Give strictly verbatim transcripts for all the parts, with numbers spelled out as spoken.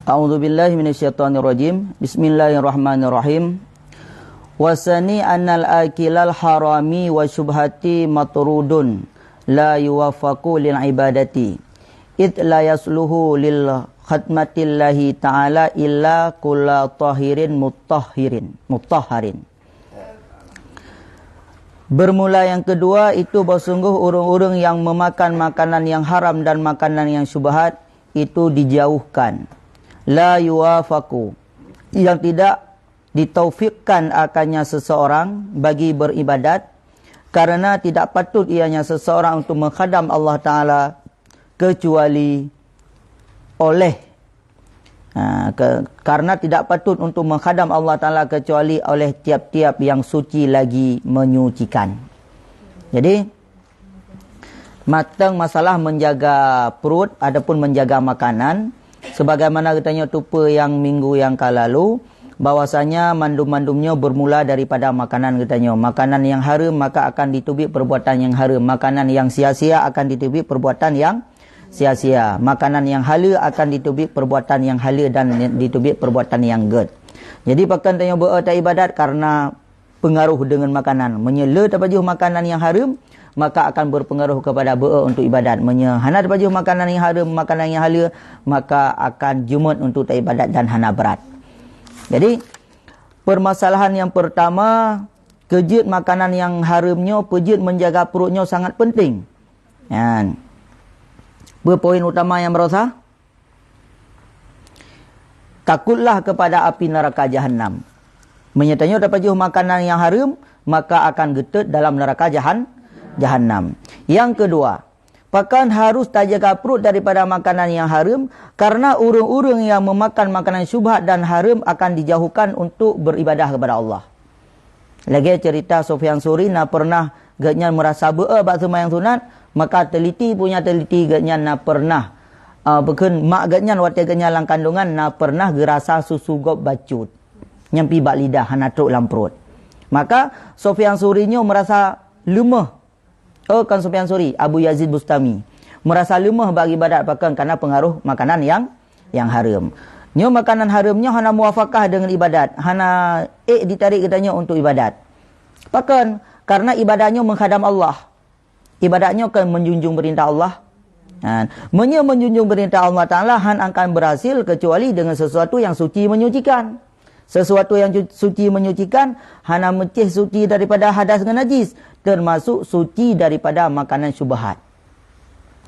A'udzubillahi minasyaitonirrajim. Bismillahirrahmanirrahim. Wasani annal akilal harami wa syubhati matrudun la yuwafaqu lil ibadati, id la yasluhu lil khidmatillahi ta'ala illa kulla tahirin mutahhirin, mutahharin. Bermula yang kedua itu, bahwa sungguh ureuëng-ureuëng yang memakan makanan yang haram dan makanan yang syubhat itu dijauhkan. La yuwafaqu, yang tidak ditaufikkan akannya seseorang bagi beribadat, karena tidak patut ianya seseorang untuk menghadam Allah Ta'ala kecuali oleh, ha, ke-, karena tidak patut untuk menghadam Allah Ta'ala kecuali oleh tiap-tiap yang suci lagi menyucikan. Jadi, matang masalah menjaga perut ataupun menjaga makanan, sebagaimana geutanyoe tupe yang minggu yang ka lalu, bahwasanya mandum-mandum nyoe bermula daripada makanan geutanyoe. Makanan yang hareuem maka akan diteubiet perbuatan yang hareuem. Makanan yang sia-sia akan diteubiet perbuatan yang sia-sia. Makanan yang haleue akan diteubiet perbuatan yang haleue dan diteubiet perbuatan yang gét. Jadi, pakon tanyoe beu-e taibadat karena pengaruh dengan makanan. Meunyoe le tapajoh makanan yang hareuem, maka akan berpengaruh kepada beu-e untuk ibadat. Meunyoe hana tapajoh makanan yang hareuem, makanan yang haleue, maka akan jeumeut untuk taibadat dan hana brat. Jadi, permasalahan yang pertama, keu jeuet makanan yang hareuem nyoe, peue jeuet menjaga perut nyoe sangat penting. Nyan. Peue poin utama nyang barosa? Takutlah kepada api neraka Jahannam. Meunyoe tanyoe tapajoh makanan nyang hareuem, maka akan geutot dalam neraka jahan-, Jahannam. Yang kedua, pakon harus tajaga perut daripada makanan nyang hareuem, karena ureuëng-ureuëng yang memakan makanan syubhat dan hareuem akan dijauhkan untuk beribadah kepada Allah. Lagée cerita Sufyan Suri, na pernah geuhnyan meurasa beu-e bak seumayang sunat, maka teliti punya teliti geuhnyan na pernah, ah, bukon mak geuhnyan watée geuhnyan lam kandungan na pernah geurasa susu gob bacut nyang pi bak lidah hana trok lam pruet. Maka Sufyan Suri nyoe meurasa leumoh. Oh, kon Sufyan Suri, Abu Yazid Bustami. Meurasa leumoh bak ibadat pakon karena pengaruh makanan yang, yang hareuem. Nyoe makanan hareuem nyoe hana muwafakah dengan ibadat, hana ék ditarik geutanyoe untuk ibadat. Pakon? Karena ibadat nyoe meukhadam Allah. Ibadat nyoe kon meunjunjung peurintah Allah. Ha, meunyoe meunjunjung peurintah Allah Taala, han akan berhasil kecuali dengan sesuatu yang suci menyucikan. Sesuatu yang cu-, suci menyucikan hana meucéh suci daripada hadas ngon najis, termasuk suci daripada makanan syubhat.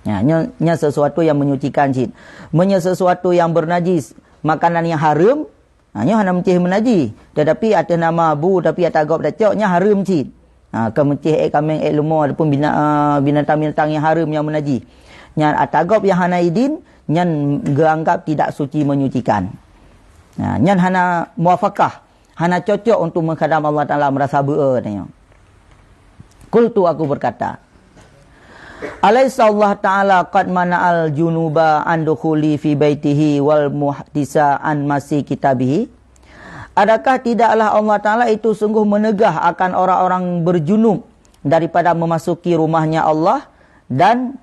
Ya, nyo, nyo sesuatu yang menyucikan cit. Meunyoe sesuatu yang bernajis, makanan yang hareuem, ha, nyo hana meucéh meunajis. Tetapi ateueh nama bu, tapi ata gob tacok, nyo hareuem cit. Ha, ka meucéh ék kaméng, ék leumo, ataupun bina-, ah, binatang-binatang yang hareuem yang meunajis. Nyan ata gob yang hana idin, nyan geuanggap tidak suci menyucikan. Ha, nyan hana muwafakah, hana cocok untuk meukhadam Allah Taala, meurasa beu-e tanyoe. Qultu, aku berkata, "Alaisa Allah Taala qad mana'al junuba an dukhuli fi baitihi wal muhdisa an masi kitabihi?" Adakah tidaklah Allah Taala itu sungguh meunegah akan orang-orang berjunub daripada memasuki rumahnya Allah dan,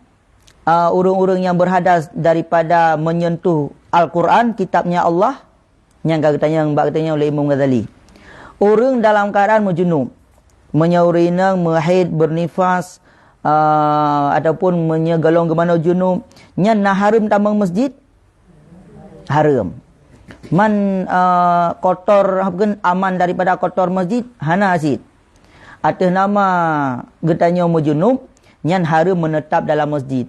uh, ureuëng-ureuëng yang berhadas daripada menyentuh Al-Quran, kitabnya Allah? Nyang ka geutanyong bak geutanyoe lé Imam Ghazali. Ureuëng dalam keadaan meujunub, meunyoe ureuëng inong meuhaid, bernifas, uh, ataupun meunyoe golom geumanoe junub, nyan na hareuem tamong masjid? Hareuem. Man, uh, kotor, apa kheun, aman daripada kotor masjid? Hana cit. Ateueh nama geutanyoe meujunub, nyan hareuem meunetap dalam masjid.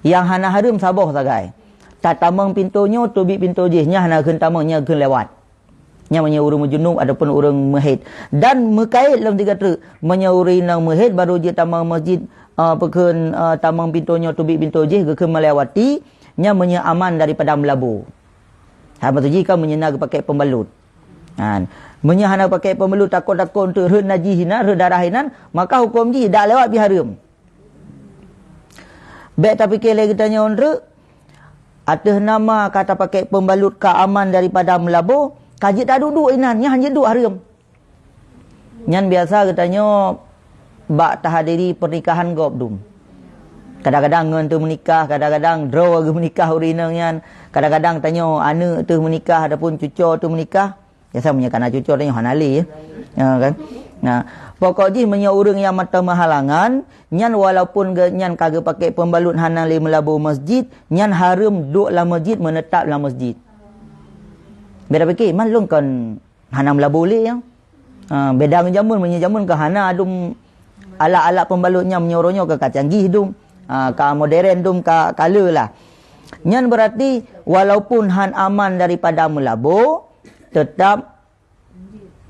Nyang hana hareuem saboh sagai. Tatamong pintoe nyoe, teubiet pintoe jih, nyan hana kheun tamong, nyan kheun lewat. Nyan meunyoe ureuëng meujunub ataupun ureuëng meuhaid. Dan meukait lom sigoe treuk, meunyoe ureuëng inong meuhaid baru jeuet tamong masjid, ah, apa kheun, ah, tamong pintoe nyoe, teubiet pintoe jih, geukheun melewati, nyan meunyoe aman daripada meulabu. Ha, maksud jih kan meunyoe na geupakai pembalut. Ha, meunyoe hana pakai pembalut, takot-takot untuk rhot najih inan, rhot darah inan, maka huköm jih dak lewat pih hareuem. Bék tapike lé geutanyoe treuk, ateueh nama ka tapakai pembalut ka aman daripada meulabu, ka jeuet taduek-duek inan, nyan han jeuet duek hareuem. Nyan biasa geutanyoe bak tahadiri pernikahan gob dum. Kadang-kadang ngon teuh meunikah, kadang-kadang droe geuh meunikah ureueng inong nyan, kadang-kadang tanyoe aneuk teuh meunikah ataupun cucoe teuh meunikah. Biasa meunyoe kana cucoe tanyoe hana lé, ya. Ha, kan? Nah, pokok jih meunyoe ureueng nyang mata meuhalangan, nyan walaupun ge-, nyan ka geupakè peumbalut hana lé meulabô masjid, nyan hareuem duek lam masjid, meuneutab lam masjid. Beda pikir, man lôn kon hana meulabô lé, ya. Ha, beda ngon jameun, meunyoe jameun ka hana dum alat-alat peumbalut nyan, meunyoe uroe nyoe ka, ka canggih dum. Ha, ka modern dum, ka, ka le lah. Nyan berarti walaupun han aman daripada meulabô, teutap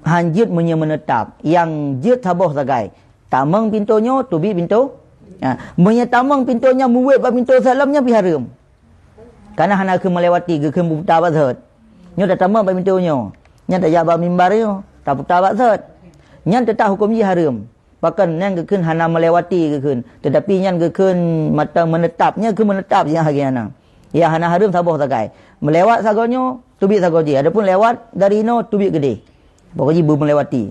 han jeuet meunyoe meuneutab. Nyang jeuet saboh sagai. Tamong pintoe nyoe, teubiet pintoe. Ha, meunyoe tamong pintoe nyan muwet bak pintoe salam nyan pih hareuem. Kana hana keu meulewati, geukheun buta bak thot. Nyoe tatamong bak pintoe nyoe. Nyan tajak bak mimbar nyoe, taputa bak thot. Nyan teutap huköm jih hareuem. Pakon nyan geukheun hana meulewati geukheun, teutapi nyan geukheun mata meuneutab, nyan keu meuneutab nyang hana. Nyang hana hareuem saboh sagai. Meulewat sagoe nyoe, teubiet sagoe jih. Adapun lewat dari inoe, teubiet keudeh. Pokok jih beumeulewati.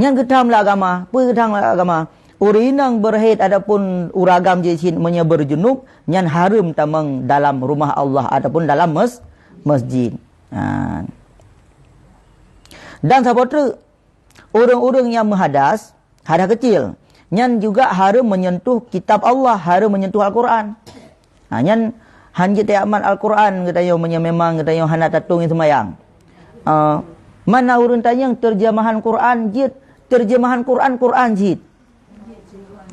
Nyan geutham lam agama. Peue geutham lam agama? Ureueng inong beurhét adapun ureueng agam jih cit meunyoe beurjunub, nyan hareuem tamong dalam rumah Allah ataupun dalam mes-, masjid. Ha. Dan saboh treuk, ureueng-ureueng nyang meuhadas, hadas keucil, nyan juga hareuem meunyentuh kitab Allah, hareuem meunyentuh Al-Quran. Ha, nyan han jeuet tajak mat Al-Quran geutanyoe meunyoe memang geutanyoe hana tatueng seumayang. Ah, mana ureueng tanyong terjemahan Quran jeuet, terjemahan Quran, Quran jeuet.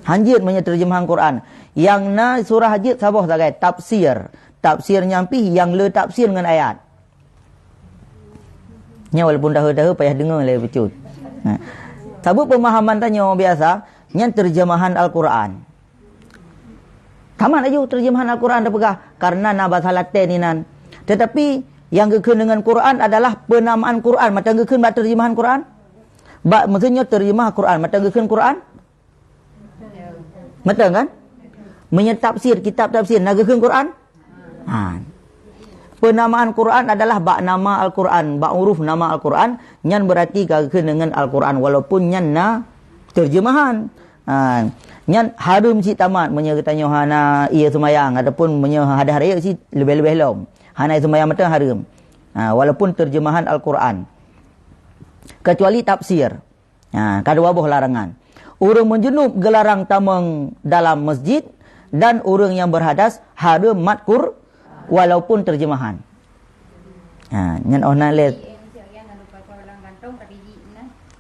Han jeuet meunyoe terjemahan Quran. Nyang na surah jeuet saboh sagai, tafsir. Tafsir nyan pih nyang le tafsir ngon ayat. Nyan walaupun tahu-tahu payah deungoe lé bacut. Ha. Saboh pemahaman tanyoe biasa, nyan terjemahan Al-Quran. Tamat laju terjemahan Al-Quran tapeugah, karena na basa Laten inan. Tetapi, nyang geukheun deungon Quran adalah penamaan Quran. Mata geukheun bak terjemahan Quran? Bak, maksudnya terjemah Quran. Mata geukheun Quran? Betul kan? Meunyoe tafsir, kitab tafsir, na geukheun Quran? Ha. Penamaan Quran adalah bak nama Al-Quran, bak huruf nama Al-Quran, nyan berarti ka geukheun deungon Al-Quran, walaupun nyan na terjemahan. Ha. Nyan hareuem cit tamat meunyoe geutanyoe hana ie seumayang, ataupun meunyoe hadas rayeuk cit leubeh-leubeh lom. Hana ie seumayang mantong hareuem. Ha, walaupun terjemahan Al-Quran. Kecuali tafsir. Ha, ka dua boh larangan. Ureueng meujunub geularang tamong dalam masjid dan ureueng nyang beurhadas hareuem mat Qur-, walaupun terjemahan. Ha, nyan oh na lé.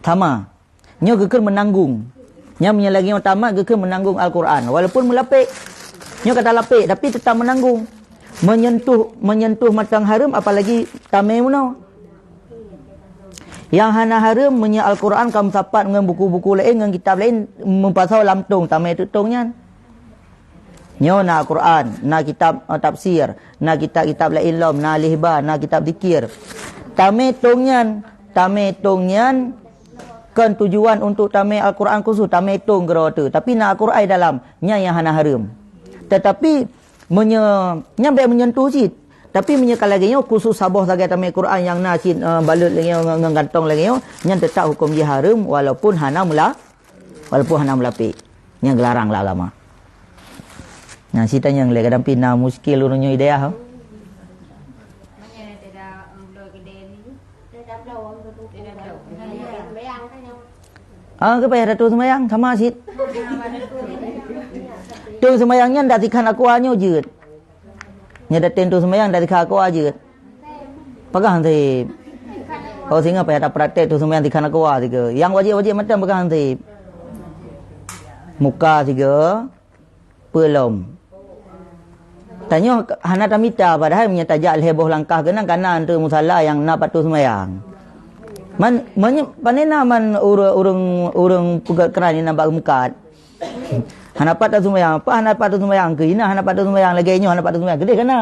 Sama. Nyoe geukheun meunanggung. Nyan meunyoe lagèe nyoe tamat geukheun meunanggung Al-Quran. Walaupun meulapek. Nyoe ka talapek, tapi teutap meunanggung. Meunyentuh, meunyentuh mantong hareuem, apalagi tamè meunoe. Nyang hana hareuem meunyoe Al-Quran ka meusapat ngon buku-buku laén, ngon kitab laén, meupasoe lam tong, tamè teuk tong nyan. Nyoe na Al-Quran, na kitab, eh, tafsir, na kitab-kitab laén lom, na lihba, na kitab zikir. Tamè tong nyan, tamè tong nyan kon tujuan untuk tamè Al-Quran khusus, tamè tong keudroe teuh. Tapi na Al-Quran dalam, nyan nyang hana hareuem. Tetapi, meunyoe, nyan bèk meunyentuh cit. Tapi meunyoe ka lagèe nyoe, khusus saboh sagai tamè Quran nyang na cit, eh, balot lagèe nyoe, ngon, ngon gantong lagèe nyoe, nyan teutap huköm jih hareuem walaupun hana meula-, walaupun hana meulapek. Nyan geularang lam agama. Nah, si tanyong lé kadang pih na muskil ureueng nyoe hidayah. Ah, keu payah datang seumayang, sama cit. Tong seumayang nyan dak tikhan aqua nyoe jeuet. Nyoe dateng tong seumayang dak tikhan aqua jeuet. Peugah hansip. Oh, singoh payah tapraktek tong seumayang tikhan aqua sigoe. Nyang wajéb-wajéb mantong peugah hansip. Muka sigoe. Peue lom. Tanyoe hana tamita, padahai meunyoe tajak lhèe boh langkah keunan, ka na antreuk musala nyang na pat tong seumayang. Man, meunyoe, pane na man ureueng, ureueng, ureueng peugöt keuran nyang na bak meukat. Hana pat tong seumayang, apa hana pat tong seumayang? Keu inan hana pat tong seumayang, lagèe nyoe hana pat tong seumayang, keudeh ka na.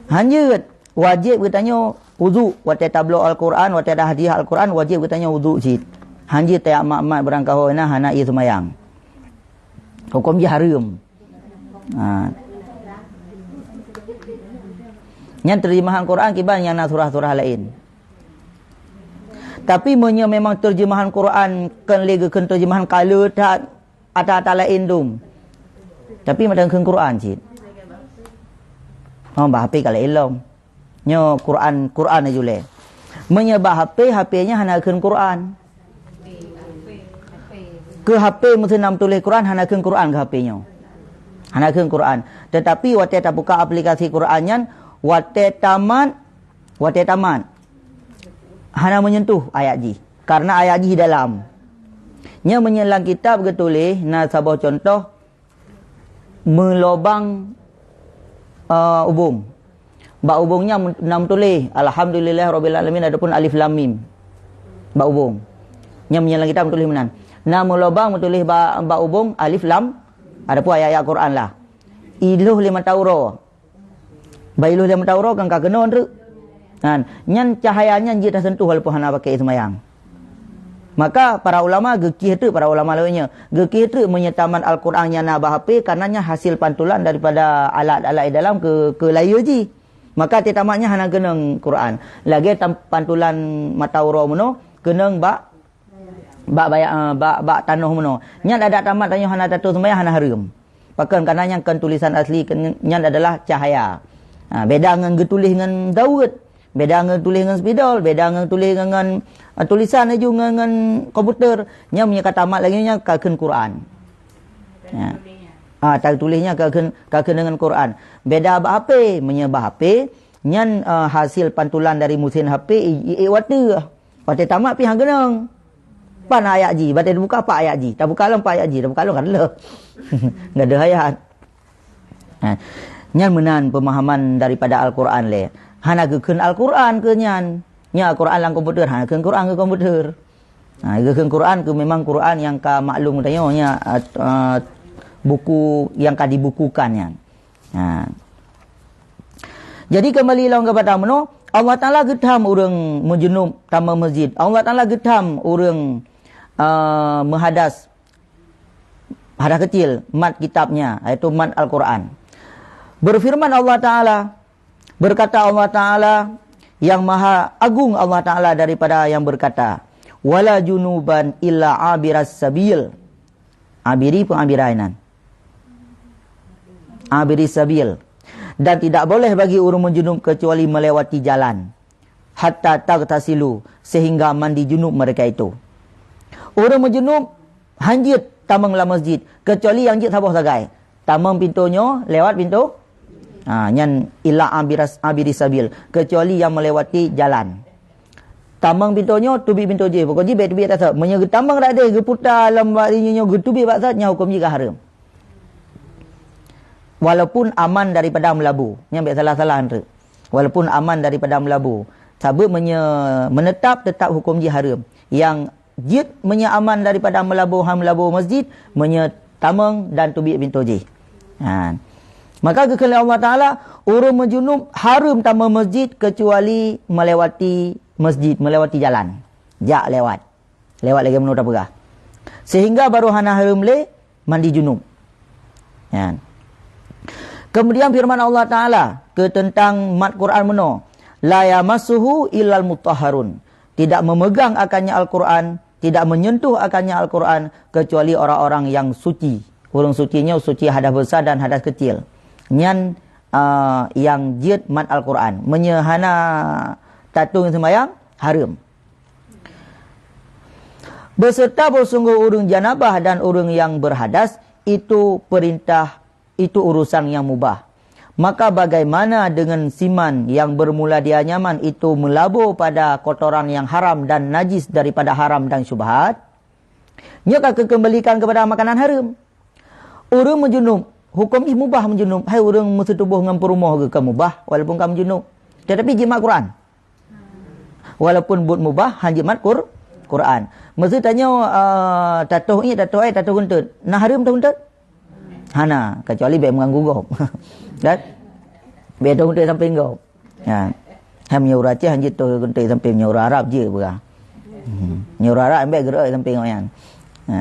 Hanjeuet. Wajéb geutanyoe udhu watèe tabloe Al-Quran, watèe ada hadiah Al-Quran, wajéb geutanyoe udhu cit. Hanjeuet tajak mat-mat beurangkaho na hana ie seumayang. Huköm jih hareuem. Ha. Nyan terjemahan Quran kiban nyang na surah-surah laén. Tapi meunyoe memang terjemahan Quran kon lé geukheun terjemahan ka le that, ata-ata laén dum. Tapi meuteun kheun Quran cit. Oh, bah H P ka laén lom. Nyoe Quran, Quran aju lé. Meunyoe bah H P, H P nyan hana kheun Quran. Keu H P meuteun na meutuléh Quran, hana kheun Quran keu H P nyoe. Hana kheun Quran. Tetapi watée tabuka aplikasi Quran nyan, watée tamat, watée tamat, hana menyentuh ayat jih. Karena ayat jih dalam. Nyoe meunyoe lam kitab geutuléh, na saboh contoh, meulobang, eh, ubông. Bak ubông nyan na meutuléh, "Alhamdulillahirabbil alamin," ataupun alif lam mim. Bak ubông. Nyan meunyoe lam kitab meutuléh meunan. Na meulobang meutuléh bak, bak ubông alif lam, ataupun ayat-ayat Quran lah. Ilôh lé mata uroe. Bah ilôh lé mata uroe kan ka keunoe treuk. Kan, nyan cahaya nyan jeuet tasentuh walaupun hana pakai seumayang. Maka para ulama geukih treuk, para ulama lawét nyoe, geukih treuk meunyoe tamat Al-Quran nyang na bak H P, karena nyan hasil pantulan daripada alat-alat di dalam keu, keu layue jih. Maka teuh tamat nyan hana keunong Quran. Lagée tam-, pantulan mata uroe meunoe keunong bak, bak baya-, eh, bak, bak tanoh meunoe. Nyan adak tamat tanyoe hana tatuh seumayang hana hareuem. Pakon, karena nyan kon tulisan asli, nyan adalah cahaya. Ha, beda ngon geutuléh ngon daweuet. Beda ngon tuléh ngon spidol, beda ngon tuléh ngon, ngon, ah, tulisan laju ngon, ngon komputer. Nyan meunyoe ka tamat lagée nyan ka kheun Quran. Ya. Ah, tatuléh nyan ka kheun, ka kheun deungon Quran. Beda bak H P, meunyoe bak H P, nyan, ah, hasil pantulan dari mesin H P i, i, i watée. Watée tamat pih han keunong. Pan ayat jih, watée tabuka pat ayat jih. Tabuka lom pat ayat jih, tabuka lom kan leuh. Enggak ada ayat. Ha. Nyan meunan pemahaman daripada Al-Quran lé. Hana geukheun Al-Quran keu nyan. Nya Al-Quran lam komputer, hana geukheun Quran keu komputer. Ha, geukheun Quran keu memang Quran nyang ka maklum tanyoe nya, ah, ah, buku nyang ka dibukukan nyan. Ha. Jadi kembali lom kepada meunoe, Allah Taala geutham ureuëng meujunub tamong masjid. Allah Taala geutham ureuëng, ah, meuhadas hadas kecil, mat kitabnya, yaitu mat Al-Quran. Berfirman Allah Taala, berkata Allah Taala, yang maha agung Allah Taala daripada yang berkata, "Wala junuban illa abiras sabil." Abiri pun abirai nan. Abiri sabil. Dan tidak boleh bagi ureuëng meujunub kecuali melewati jalan. Hatta tagtasilu, sehingga mandi junub mereka itu. Ureuëng meujunub han jeuet tamong lam masjid, kecuali nyang jeuet saboh sagai. Tamong pintoe nyoe lewat pintoe, ha, nyan illa abiras, abiri sabil, kecuali yang melewati jalan. Tamong pintoe nyoe, teubiet pintoe jih. Pokok jih bék teubiet bak saboh. Meunyoe geutamong dak deh, geuputa lam bak nyoe, nyoe, geutubiet bak saboh, nyan huköm jih ka hareuem. Walaupun aman daripada meulabu. Nyan bék salah-salah treuk. Walaupun aman daripada meulabu. Sabab meunyoe meunetap, tetap huköm jih hareuem. Nyang jeuet meunyoe aman daripada meulabu, han meulabu masjid, meunyoe tamong dan teubiet pintoe jih. Ha. Maka geukheun lé Allah Taala, ureuëng meujunub hareuem tamong masjid kecuali melewati masjid, melewati jalan. Jak lewat. Lewat lagée meunoe tapeugah. Sehingga baru hana hareuem lé mandi junub. Nyan. Kemudian firman Allah Taala keu teuntang mat Quran meunoe, "La yamassuhu illal mutahharun." Tidak memegang akannya Al-Quran, tidak menyentuh akannya Al-Quran, kecuali orang-orang yang suci. Ureuëng suci nyoe suci hadas besar dan hadas kecil. Nyan, ah, nyang jeuet mat Al-Quran. Meunyoe hana tatueng seumayang, hareuem. Beserta beusunggoh ureuëng janabah dan ureuëng yang berhadas, itu perintah, itu urusan yang mubah. Maka bagaimana dengan siman yang bermula dia nyaman itu melabo pada kotoran yang haram dan najis daripada haram dan syubhat? Nyoe ka keukeubalikan kepada makanan hareuem. Ureuëng meujunub, huköm jih mubah meujunub, hai ureuëng meuseutuboh ngon peurumoh geuh ka mubah, walaupun ka meujunub. Tetapi jimat Quran. Walaupun buet mubah, han jimat Qur-, Quran. Meuseu tanyoe, ah, tatoh ié, tatoh ai, tatoh geunteut. Na hareuem tatoh geunteut? Hana, kecuali bék meuganggu gob. Kan? Bék tatoh geunteut sampéng gob. Ha. Hai meunyoe ureuëng Aceh han jeuet tatoh geunteut sampéng, meunyoe ureuëng Arab jeuet peugah. Hmm. Meunyoe ureuëng Arab bék geureuek sampéng awaknyan. Ha.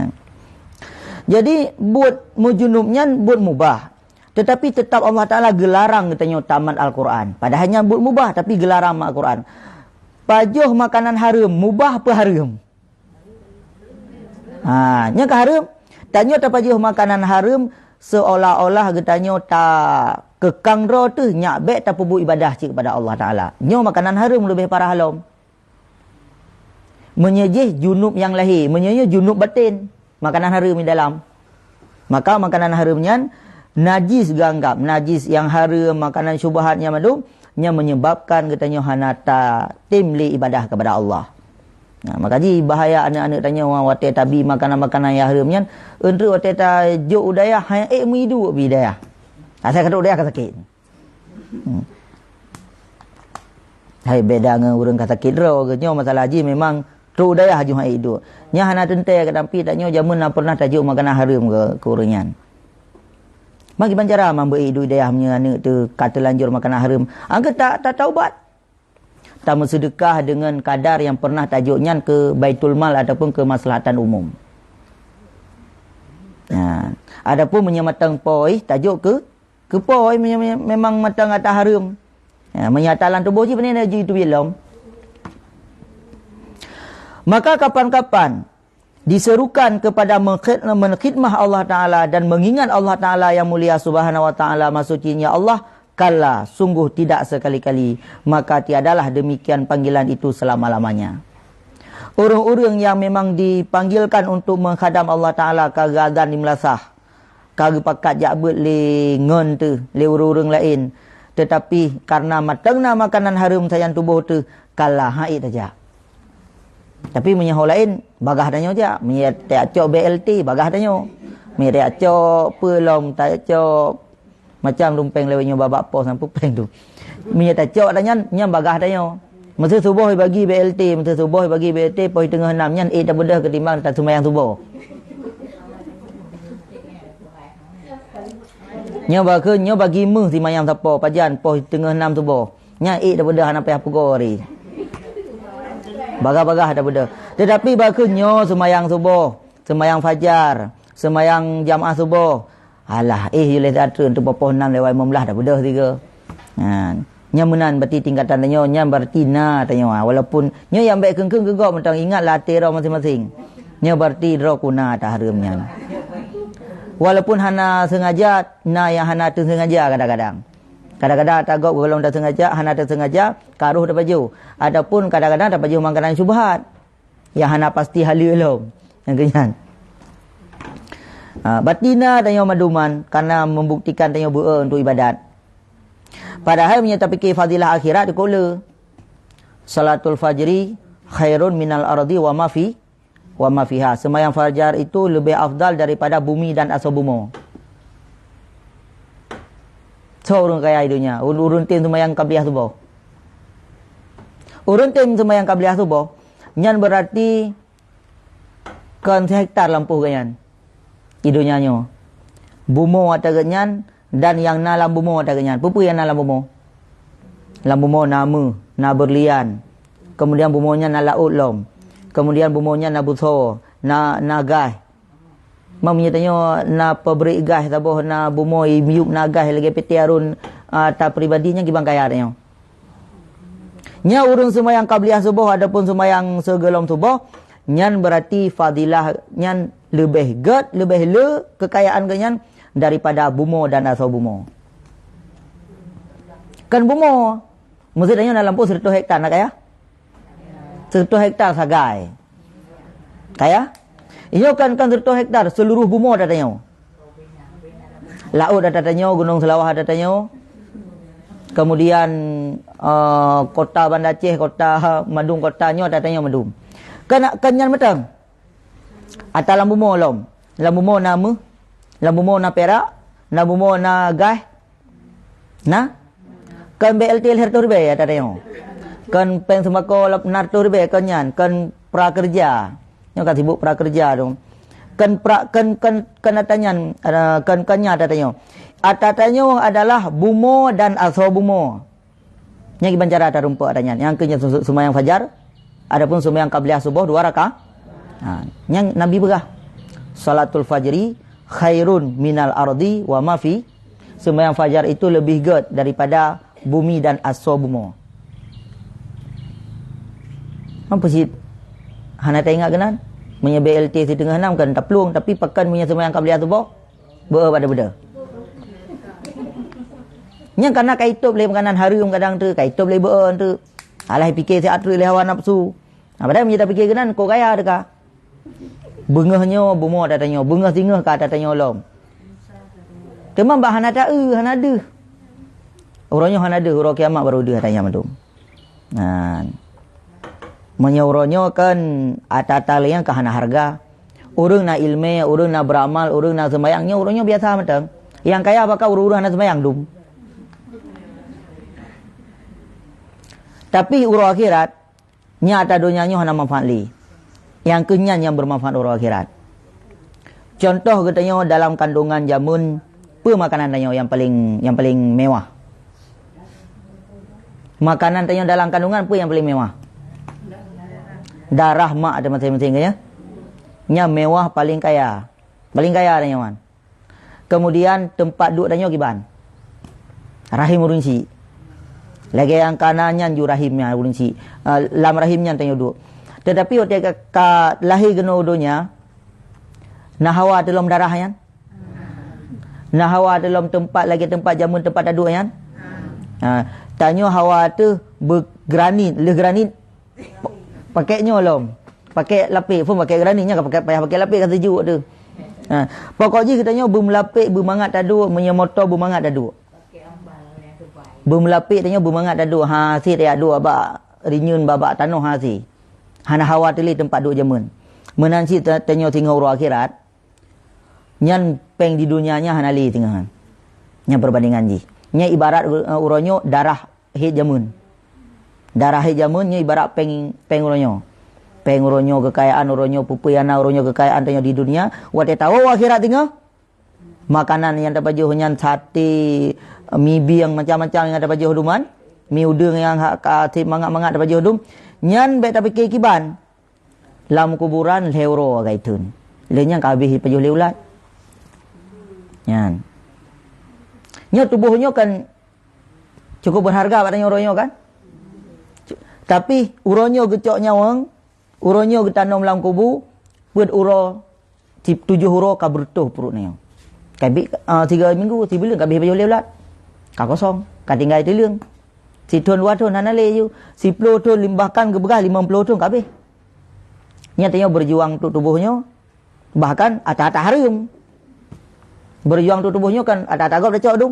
Jadi, buet meujunub nyan buet mubah. Tetapi tetap Allah Taala geularang geutanyoe tamat Al-Quran. Padahai nyan buet mubah, tapi geularang mat Al-Quran. Pajoh makanan hareuem, mubah peu hareuem? Ha, nyan ka hareuem. Tanyoe tapajoh makanan hareuem seolah-olah geutanyoe takeukang droe teuh nyak bék tapeubuet ibadah cit keupada Allah Taala. Nyoe makanan hareuem leubeh parah lom. Meunyoe jih junub nyang lahé, meunyoe nyoe junub baten, makanan hareuem di dalam. Maka makanan hareuem nyan najis geuanggab, najis nyang hareuem, makanan syubhat nyan mandum, nyan menyebabkan geutanyoe hana tatem lé ibadah keupada Allah. Nah, maka jih bahaya aneuk-aneuk tanyoe watée tabi makanan-makanan nyang hareuem nyan, eunteuk watée tajok u dayah, han ék meuiduek bak dayah. Asai ka trok u dayah ka sakét. Hmm. Hai, beda ngon ureuëng ka sakét droe, nyoe masalah jih memang trok u dayah jih han ék iduek. Nyan hana teuntée ka, tapi tanyoe jameun na pernah tajok makanan hareuem keu, keu ureuëng nyan. Bagaimana cara mambeuet iduek dayah meunyoe aneuk teuh ka teulanjur makanan hareuem? Angka ta, ta taubat. Tameuseudeukah deungon kadar nyang pernah tajok nyan keu baitul mal ataupun keu maslahatan umum. Nah, adapun meunyoe mantong po jih tajok keu, keu po jih meunyoe memang mantong ata hareuem. Ya, meunyoe ata lam tuboh jih pane na jih teubiet lom. Maka kapan-kapan diserukan kepada mengkhid-, mengkhidmah Allah Taala dan mengingat Allah Taala yang mulia Subhanahu wa Taala, maksud jih, "Ya Allah," kalla, sungguh tidak sekali-kali, maka tiadalah demikian panggilan itu selama-lamanya. Ureuëng-ureuëng nyang memang dipanggilkan untuk mengkhadam Allah Taala ka geuazan di meulasah, ka geupakat jak beuet lé ngon teuh lé ureuëng-ureuëng laén, teutapi kareuna mantong na makanan hareuem sajan tuboh teuh, kalla, han ék tajak. Tapi meunyoe ho laén, bagaih tanyoe jak. Meunyoe tajak cok B L T, bagaih tanyoe. Meunyoe tajak cok peue lom, tajak cok macam lumpeng lewat nyoe babak pos sampoe péng tu. Meunyoe tacok ata nyan, nyan bagaih tanyoe. Meusti suboh bagi B L T, meusti suboh bagi B L T, poh teungoh nam nyan ék tabeudôh ketimbang taseumayang suboh. Nyoe bagi, nyoe bagi meuh simayang sapo, pajan poh teungoh nam suboh. Nyan ék daripada hana payah peugoe hari. Bagah-bagah daripada. Tetapi bak keuh nyoe seumayang suboh, seumayang fajar, seumayang jamaah suboh. Alah, éh, yue lheueh atreun teupeu poh nam lewat limong blah daripada tiga. Ha, nyan meunan berarti tingkatan tanyoe, nyan berarti na tanyoe. Ha, walaupun nyoe nyang bék kheun-kheun keu gob mantong ingat lam até droe maséng-maséng. Nyoe berarti droe kuna ata hareuem nyan. Walaupun hana sengaja, na nyang hana teusengaja kadang-kadang. Kadang-kadang ata gob golom tasengaja, hana tasengaja, ka roh tapajoh. Ataupun kadang-kadang tapajoh makanan syubhat. Nyang hana pasti haleue lom. Nyang keu nyan. Ha, berarti na tanyoe maduman, karena membuktikan tanyoe beu-e untuk ibadat. Padahai meunyoe tapike fadilah akhirat, dikole. Salatul fajri khairun minal ardi wa ma fi wa ma fiha. Seumayang fajar itu lebih afdal daripada bumi dan asoe bumoe. Soe ureuëng kaya di donya? Ureuëng tem seumayang qabliyah suboh. Ureuëng tem seumayang qabliyah suboh, nyan berarti kon sehektar lampôh geuh nyan. Di donya nyoe. Bumoe ata geuh nyan Dan nyang na lam bumoe ata geuh nyan. Peue-peue nyang na lam bumoe? Lam bumoe na meuh, na beurlian. Kemudian bumoe nyan na laôt lom. Kemudian bumoe nyan na beusoe, na, na gaih. Meunyoe tanyoe na pabrik gaih saboh, na bumoe miyueb na gaih lagée P T Harun, a, ata pribadi nyan kiban kaya tanyoe. Nyan ureuëng seumayang qabliyah suboh ataupun seumayang sigohlom suboh, nyan berarti fadilah nyan leubeh gét, leubeh le keukayaan geuh nyan daripada bumoe dan asoe bumoe. Kan bumoe, meuseujid tanyoe na lampôh seratus hektar na kaya? Seratus hektar sagai. Kaya? Inyoe kan, kan seratus hektar seluruh bumoe ata tanyoe. Laôt ata tanyoe, Gunong Seulawah ata tanyoe. Kemudian, eh, kota Banda Aceh, kota mandum kota nyoe ata tanyoe mandum. Kan, kan nyan mantong. Ata lam bumoe lom. Lam bumoe na meuh, lam bumoe na pirak, lam bumoe na gaih. Na? Kon B L T lhèe reutôh ribèe ata tanyoe. Kon péng seumbako lhèe reutôh ribèe kon nyan, kon prakerja. Nyoe ka sibuk prakerja tu. Kon pra, kon, kon, kon ata nyan, eh, kon, kon nyan ata tanyoe. Ata tanyoe adalah bumoe dan asoe bumoe. Nyan kiban cara tarumpok ata nyan. Nyang keu nyan su-, seumayang fajar, adapun seumayang qabliyah suboh dua raka-, ha, nyan Nabi peugah, "Salatul fajri khairun minal ardi wa ma fi." Seumayang fajar itu lebih gét daripada bumi dan asoe bumoe. Apa sih hana taingat keunan? Meunyoe B L T siteungoh nam kan taplueng, tapi pakon meunyoe seumayang qabliyah suboh, beu pada-pada. Nyan karena ka itôb lé makanan hareuem kadang tu, ka itôb lé beu tu. Alah pike siat treuk lé hawa nafsu. Nah, padahai meunyoe tapike keunan, kok gaya teuka. Beungoh nyoe bumoe ata tanyoe, beungoh singoh ka ata tanyoe lom. Teuma bah hana taeu, hana deuh. Uroe nyoe hana deuh, uroe kiamat baru deuh ata nyan mandum. Nah. Meunyoe uroe nyoe kan ata-ata lé nyang ka hana hareuga. Ureuëng na iéleumé, ureuëng na beuramal, ureuëng na seumayang, nyoe uroe nyoe biasa mantong. Nyang kaya baka ureuëng-ureuëng hana seumayang dum. Tapi uroe akhirat, nyang ata donya nyoe hana manfaat lé. Nyang keuh nyan nyang beumanfaat uroe akhirat. Contoh geutanyoe dalam kandungan jameun, peue makanan tanyoe nyang paleng, nyang paleng mewah? Makanan tanyoe dalam kandungan peue nyang paleng mewah? Darah mak ata maséng-maséng ya. Nyang mewah paleng kaya. Paleng kaya tanyoe nyan. Kemudian teumpat duek tanyoe kiban? Rahim ureuëng syiek. Lagée nyang kana nyan ju rahim nyan ureuëng syiek. Ah, lam rahim nyan tanyoe duek. Tetapi watée ka, ka lahé keunoe donya, na hawa teuh lom darah nyan? Na hawa teuh lom teumpat lagée teumpat jameun teumpat taduek nyan? Ha, tanyoe hawa teuh beugranit, lheueh granit pa-, pakek nyoe lom. Pakek lapek, phon pakek granit nyan ka pakek, payah pakek lapek ka seujuk teuh. Ha, pokok jih geutanyoe beumeulapek beumangat taduek, meunyoe moto beumangat taduek. Beumeulapek tanyoe beumangat taduek, ha, hase tajak duek bak rinyun bak, bak tanoh hase. Hana hawa teuh lé teumpat duek jameun. Meunan cit ta-, tanyoe singoh uroe akhirat, nyan péng di donya nyan hana lé singoh nyan. Nyan peubandingan jih. Nyan ibarat, eh, uroe nyoe darah hét jameun. Darah hét jameun nyoe ibarat péng, péng uroe nyoe. Péng uroe nyoe, keukayaan uroe nyoe, peue-peue nyang na uroe nyoe keukayaan tanyoe di donya, watée tawoe akhirat singoh, makanan nyang tapajoh nyan saté, mi bieng macam-macam nyang tapajoh dum nyan, mi udeueng nyang ha-, ka sép mangat-mangat tapajoh dum, nyan bék tapike kiban. Lam kuburan lhée uroe ka itheun. Lheueh nyan ka habéh ipajoh lé ulat. Nyan. Nyoe tuboh nyoe kan cukup berharga bak tanyoe uroe nyoe kan? Tapi uroe nyoe geucok nyawöng, uroe nyoe geutanom lam kubu, peuet uroe, si-, tujoh uroe ka beureutoh pruet nyoe. Ka bit, ah, tiga minggu, sibuleuen ka habéh ipajoh lé ulat. Ka kosong, ka tinggai tileueng. Sithon dua thon hana lé ju. Siploh thon lim-, bahkan geupeugah limong ploh thon ka habéh. Nyan tanyoe beujuang untuk tuboh nyoe, bahkan ata-ata hareuem. Beujuang untuk tuboh nyoe kan ata-ata gob tacok dum.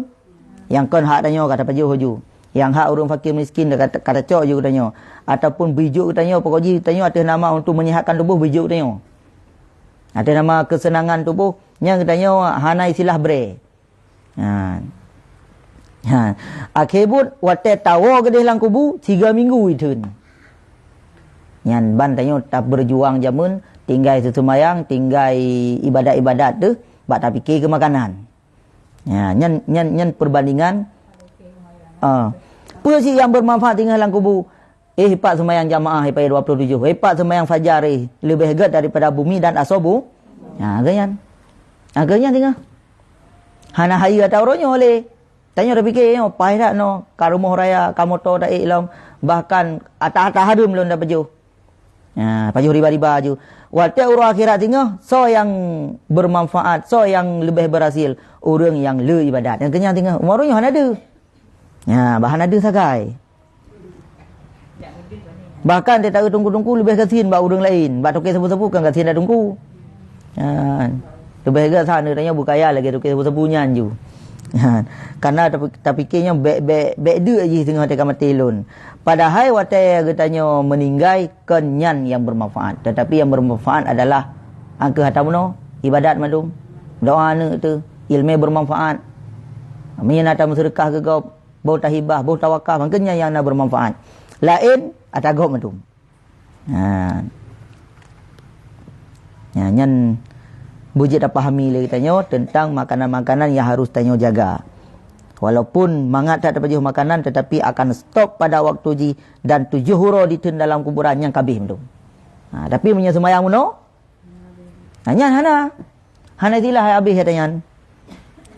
Nyang kon hak tanyoe ka tapajoh ju. Nyang hak ureuëng fakir miskin ka, ka tacok ju geutanyoe. Ataupun bijok geutanyoe, pokok jih tanyoe ateueh nama untuk menyehatkan tuboh bijok geutanyoe. Ateueh nama keuseunangan tuboh, nyan geutanyoe hana istilah bré. Ha. Ha. Akhé buet watée tawoe geudeh lam kubu, tiga minggu itheun. Nyan ban tanyoe tabeujuang jameun, tinggai seuseumayang, tinggai ibadat-ibadat teuh, bak tapike keu makanan. Ya, nyan, nyan, nyan perbandingan, ah, peue sih nyang bermanfaat tinggai lam kubu? Eh, ipat seumayang jamaah, ipat dua puluh tujoh. Ipat seumayang fajar, eh, leubeh gét daripada bumi dan asoe bu-, ha, geuh nyan. Ha, geuh nyan singoh. Hana hayeue ata uroe nyoe lé. Tanyoe tapike nyoe, paih that nyoe, ka rumoh raya, ka moto taék lom, bahkan ata-ata hareuem lom tapajoh. Ha, pajoh riba-riba ju. Watée uroe akhirat singoh, soe nyang bermanfaat, soe nyang leubeh berhasil? Ureuëng nyang le ibadat. Nyang keu nyan singoh, uroe nyoe hana deuh. Ha, bah hana deuh sagai. Bahkan teuh taeu teungku-teungku leubeh gasien bak ureuëng laén, bak toke sapu-sapu kan gasien that teungku. Ha, leubeh gét that nyoe tanyoe beukaya lagée toke sapu-sapu nyan ju. Ha, karena tapi-, tapike nyoe bék, bék, bék deuk jih singoh teuka maté lôn. Padahai watée geutanyoe meuninggai kon nyan nyang bermanfaat, tetapi nyang bermanfaat adalah angkeuh ata bunoe, ibadat mandum, doa aneuk teuh, iéleumé bermanfaat. Meunyoe na tameuseudeukah keu gob, boh tahibah, boh tawakaf, mungken nyan nyang na bermanfaat. Laén ata gob mandum. Ha. Ya, nyan beujeuet tapahami lé geutanyoe tentang makanan-makanan yang harus tanyoe jaga. Walaupun mangat that tapajoh makanan, tetapi akan stop pada waktu jih dan tujoh uroe ditheun dalam kuburan nyang kabeh mandum. Ha, tapi meunyoe seumayang bunoe, ha, nyan hana. Hana istilah habéh ata nyan.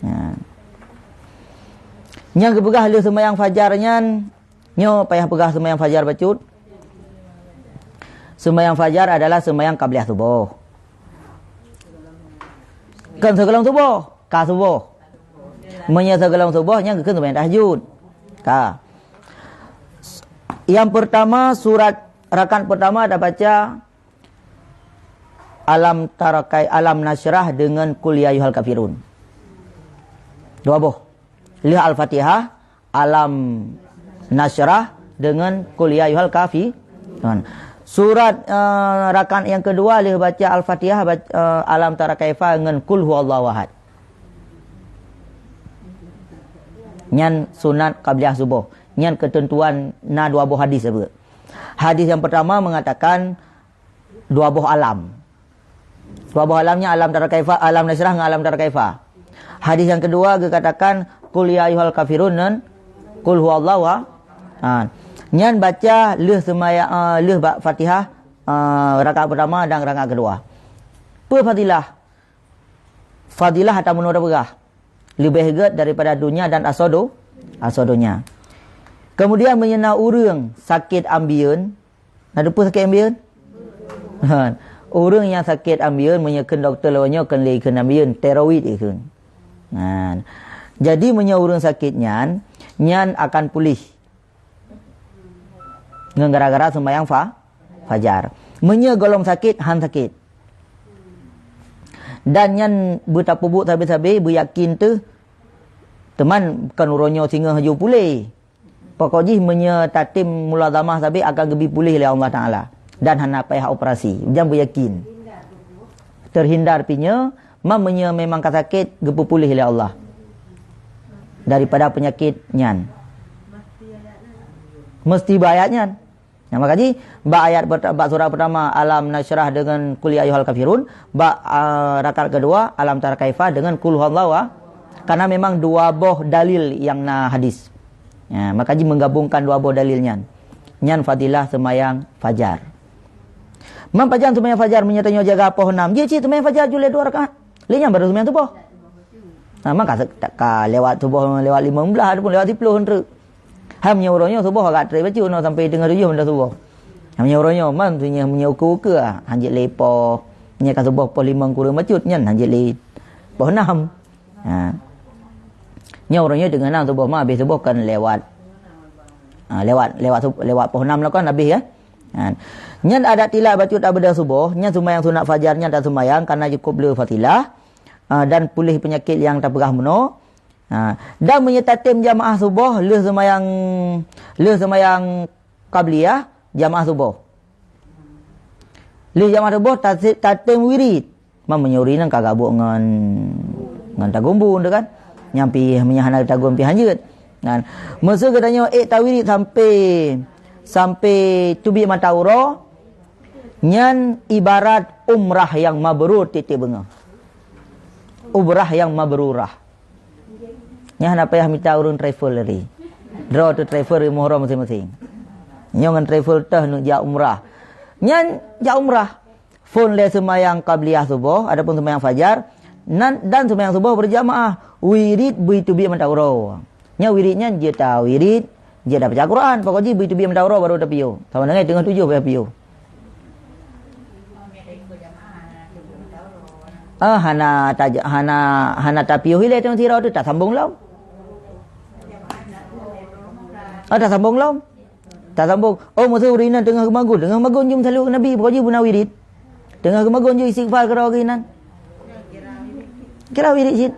Ha. Nyang geupeugah lé seumayang fajar nyan, nyoe payah peugah seumayang fajar bacut. Seumayang fajar adalah seumayang qabliyah suboh. Kon sigohlom suboh, ka suboh. Meunyoe sigohlom suboh, nyan geukheun seumayang tahajud. Ka. Yang pertama, surat rakaat pertama tabaca Alam Tara Kai-, Alam Nasyrah dengan Qul Ya Ayyuhal Kafirun. Dua boh. Lheueh Al-Fatihah, Alam Nasyrah dengan Qul Ya Ayyuhal Kafi-, kan. Surat, eh, rakaat yang kedua lheueh baca Al-Fatihah, bac-, eh, Alam Tara Kaifa dengan Qul Huwallahu Ahad. Nyan sunat qabliyah suboh. Nyan keuteuntuan na dua boh hadis sabe. Hadis yang pertama mengatakan dua boh alam. Dua boh alam nyan Alam Tara Kaifa, Alam Nasyrah ngon Alam Tara Kaifa. Hadis yang kedua geukatakan Qul Ya Ayyuhal Kafirun ngon Qul Huwallahu Ahad. Ha. Nyan baca lheueh seumaya-, eh, lheueh bak Fatihah, eh, rakaat pertama dan rakaat kedua. Peue fadilah? Fadilah ata meunoe tapeugah. Leubeh gét daripada dunia dan asoe do-, asoe donya. Kemudian meunyoe na ureuëng sakét ambieuen, na teupeue sakét ambieuen? Ureuëng nyang sakét ambieuen meunyoe kheun dokto lawét nyoe kheun lé kheun ambieuen, tiroid ikheun. Nah, jadi meunyoe ureuëng sakét nyan, nyan akan puléh. Ngon gara-gara seumayang fa-, fajar. Meunyoe gohlom sakét, han sakét. Dan nyan beutapeubuet sabe-sabe, beuyakin teuh, teuma kon uroe nyoe singoh ju puléh. Pokok jih meunyoe tatem mulazamah sabe akan geubi puléh lé Allah Taala. Dan hana payah operasi. Jangan beuyakin. Terhindar pinyoe, ma meunyoe memang ka sakét, geupeupuléh lé Allah daripada penyakit nyan. Mesti bak ayat nyan. Nah, maka jih, bak ayat pert-, bak surah pertama, Alam Nasyrah dengan Qul Ya Ayyuhal Kafirun, bak, ah, rakaat kedua, Alam Tara Kaifa dengan Qul Huwallahu Ahad. Karena memang dua boh dalil yang na hadis. Ya, maka jih menggabungkan dua boh dalil nyan. Nyan fadilah seumayang fajar. Man pajan seumayang fajar meunyoe tanyoe jaga poh enam. Jih cit seumayang fajar juleh dua rakaat. Lé nyan baru seumayang suboh. Ha, man ka se-, ka lewat suboh, lewat limong blah ataupun lewat siploh treuk. Ha, meunyoe uroe nyoe suboh agak trép bacut nyoe sampai teungoh tujoh meudah suboh. Ha, meunyoe uroe nyoe, man, meunyoe, meunyoe ukeue-ukeue, ah, hanjeuet lé poh. Meunyoe ka suboh poh limong kureueng bacut, nyan hanjeuet lé poh enam. Ha. Nyoe uroe nyoe teungoh enam suboh, ma habéh suboh kan lewat. Ha, lewat, lewat sub-, lewat poh enam lah kan habéh, ya. Ha. Nyan adak tilak bacut abeudoh suboh, nyan seumayang sunat fajar nyan taseumayang karena cukup le fadilah, ha, dan puléh peunyakét nyang tapeugah meunoe. Ha. Dan meunyoe tatem jamaah suboh, lheueh seumayang, lheueh seumayang qabliyah, jamaah suboh. Lheueh jamaah suboh, tase-, tatem wirid. Man meunyoe ureuëng nyan ka gabuk ngon, ngon tagun bu tu kan. Nyang pih meunyoe hana tagun pih hanjeuet. Kan. Meuseu geutanyoe ék tawirit sampai, sampai teubiet mata uroe, nyan ibarat umrah nyang mabrur tieb-tieb beungoh. Umrah nyang mabrurah. Nyan hana payah mita ureuëng travel tadi. Droe teuh travel di muhram masing-masing. Nyoe ngon travel teuh neuk jak umrah. Nyan jak umrah. Phon lé seumayang qabliyah suboh, adapun seumayang fajar, nan, dan seumayang suboh berjamaah, wirid beu teubiet mata uroe. Nyan wirid nyan jeuet tawirid, jeuet tabaca Quran, pokok jih beu teubiet mata uroe baru tapiôh. Sama dengan teungoh tujoh payah piôh. Ah, hana taj-, hana, hana tapiôh ilée teungoh sidroe tu, tasambong lom. Ah, tasambong lom. Tasambong. Oh, meuseu ureuëng inan teungoh geumagun. Teungoh magun jeuem salu Nabi, pokok jih beuna wirid. Teungoh geumagun jeuem istighfar keudroe geuh inan. Kira wirid cit.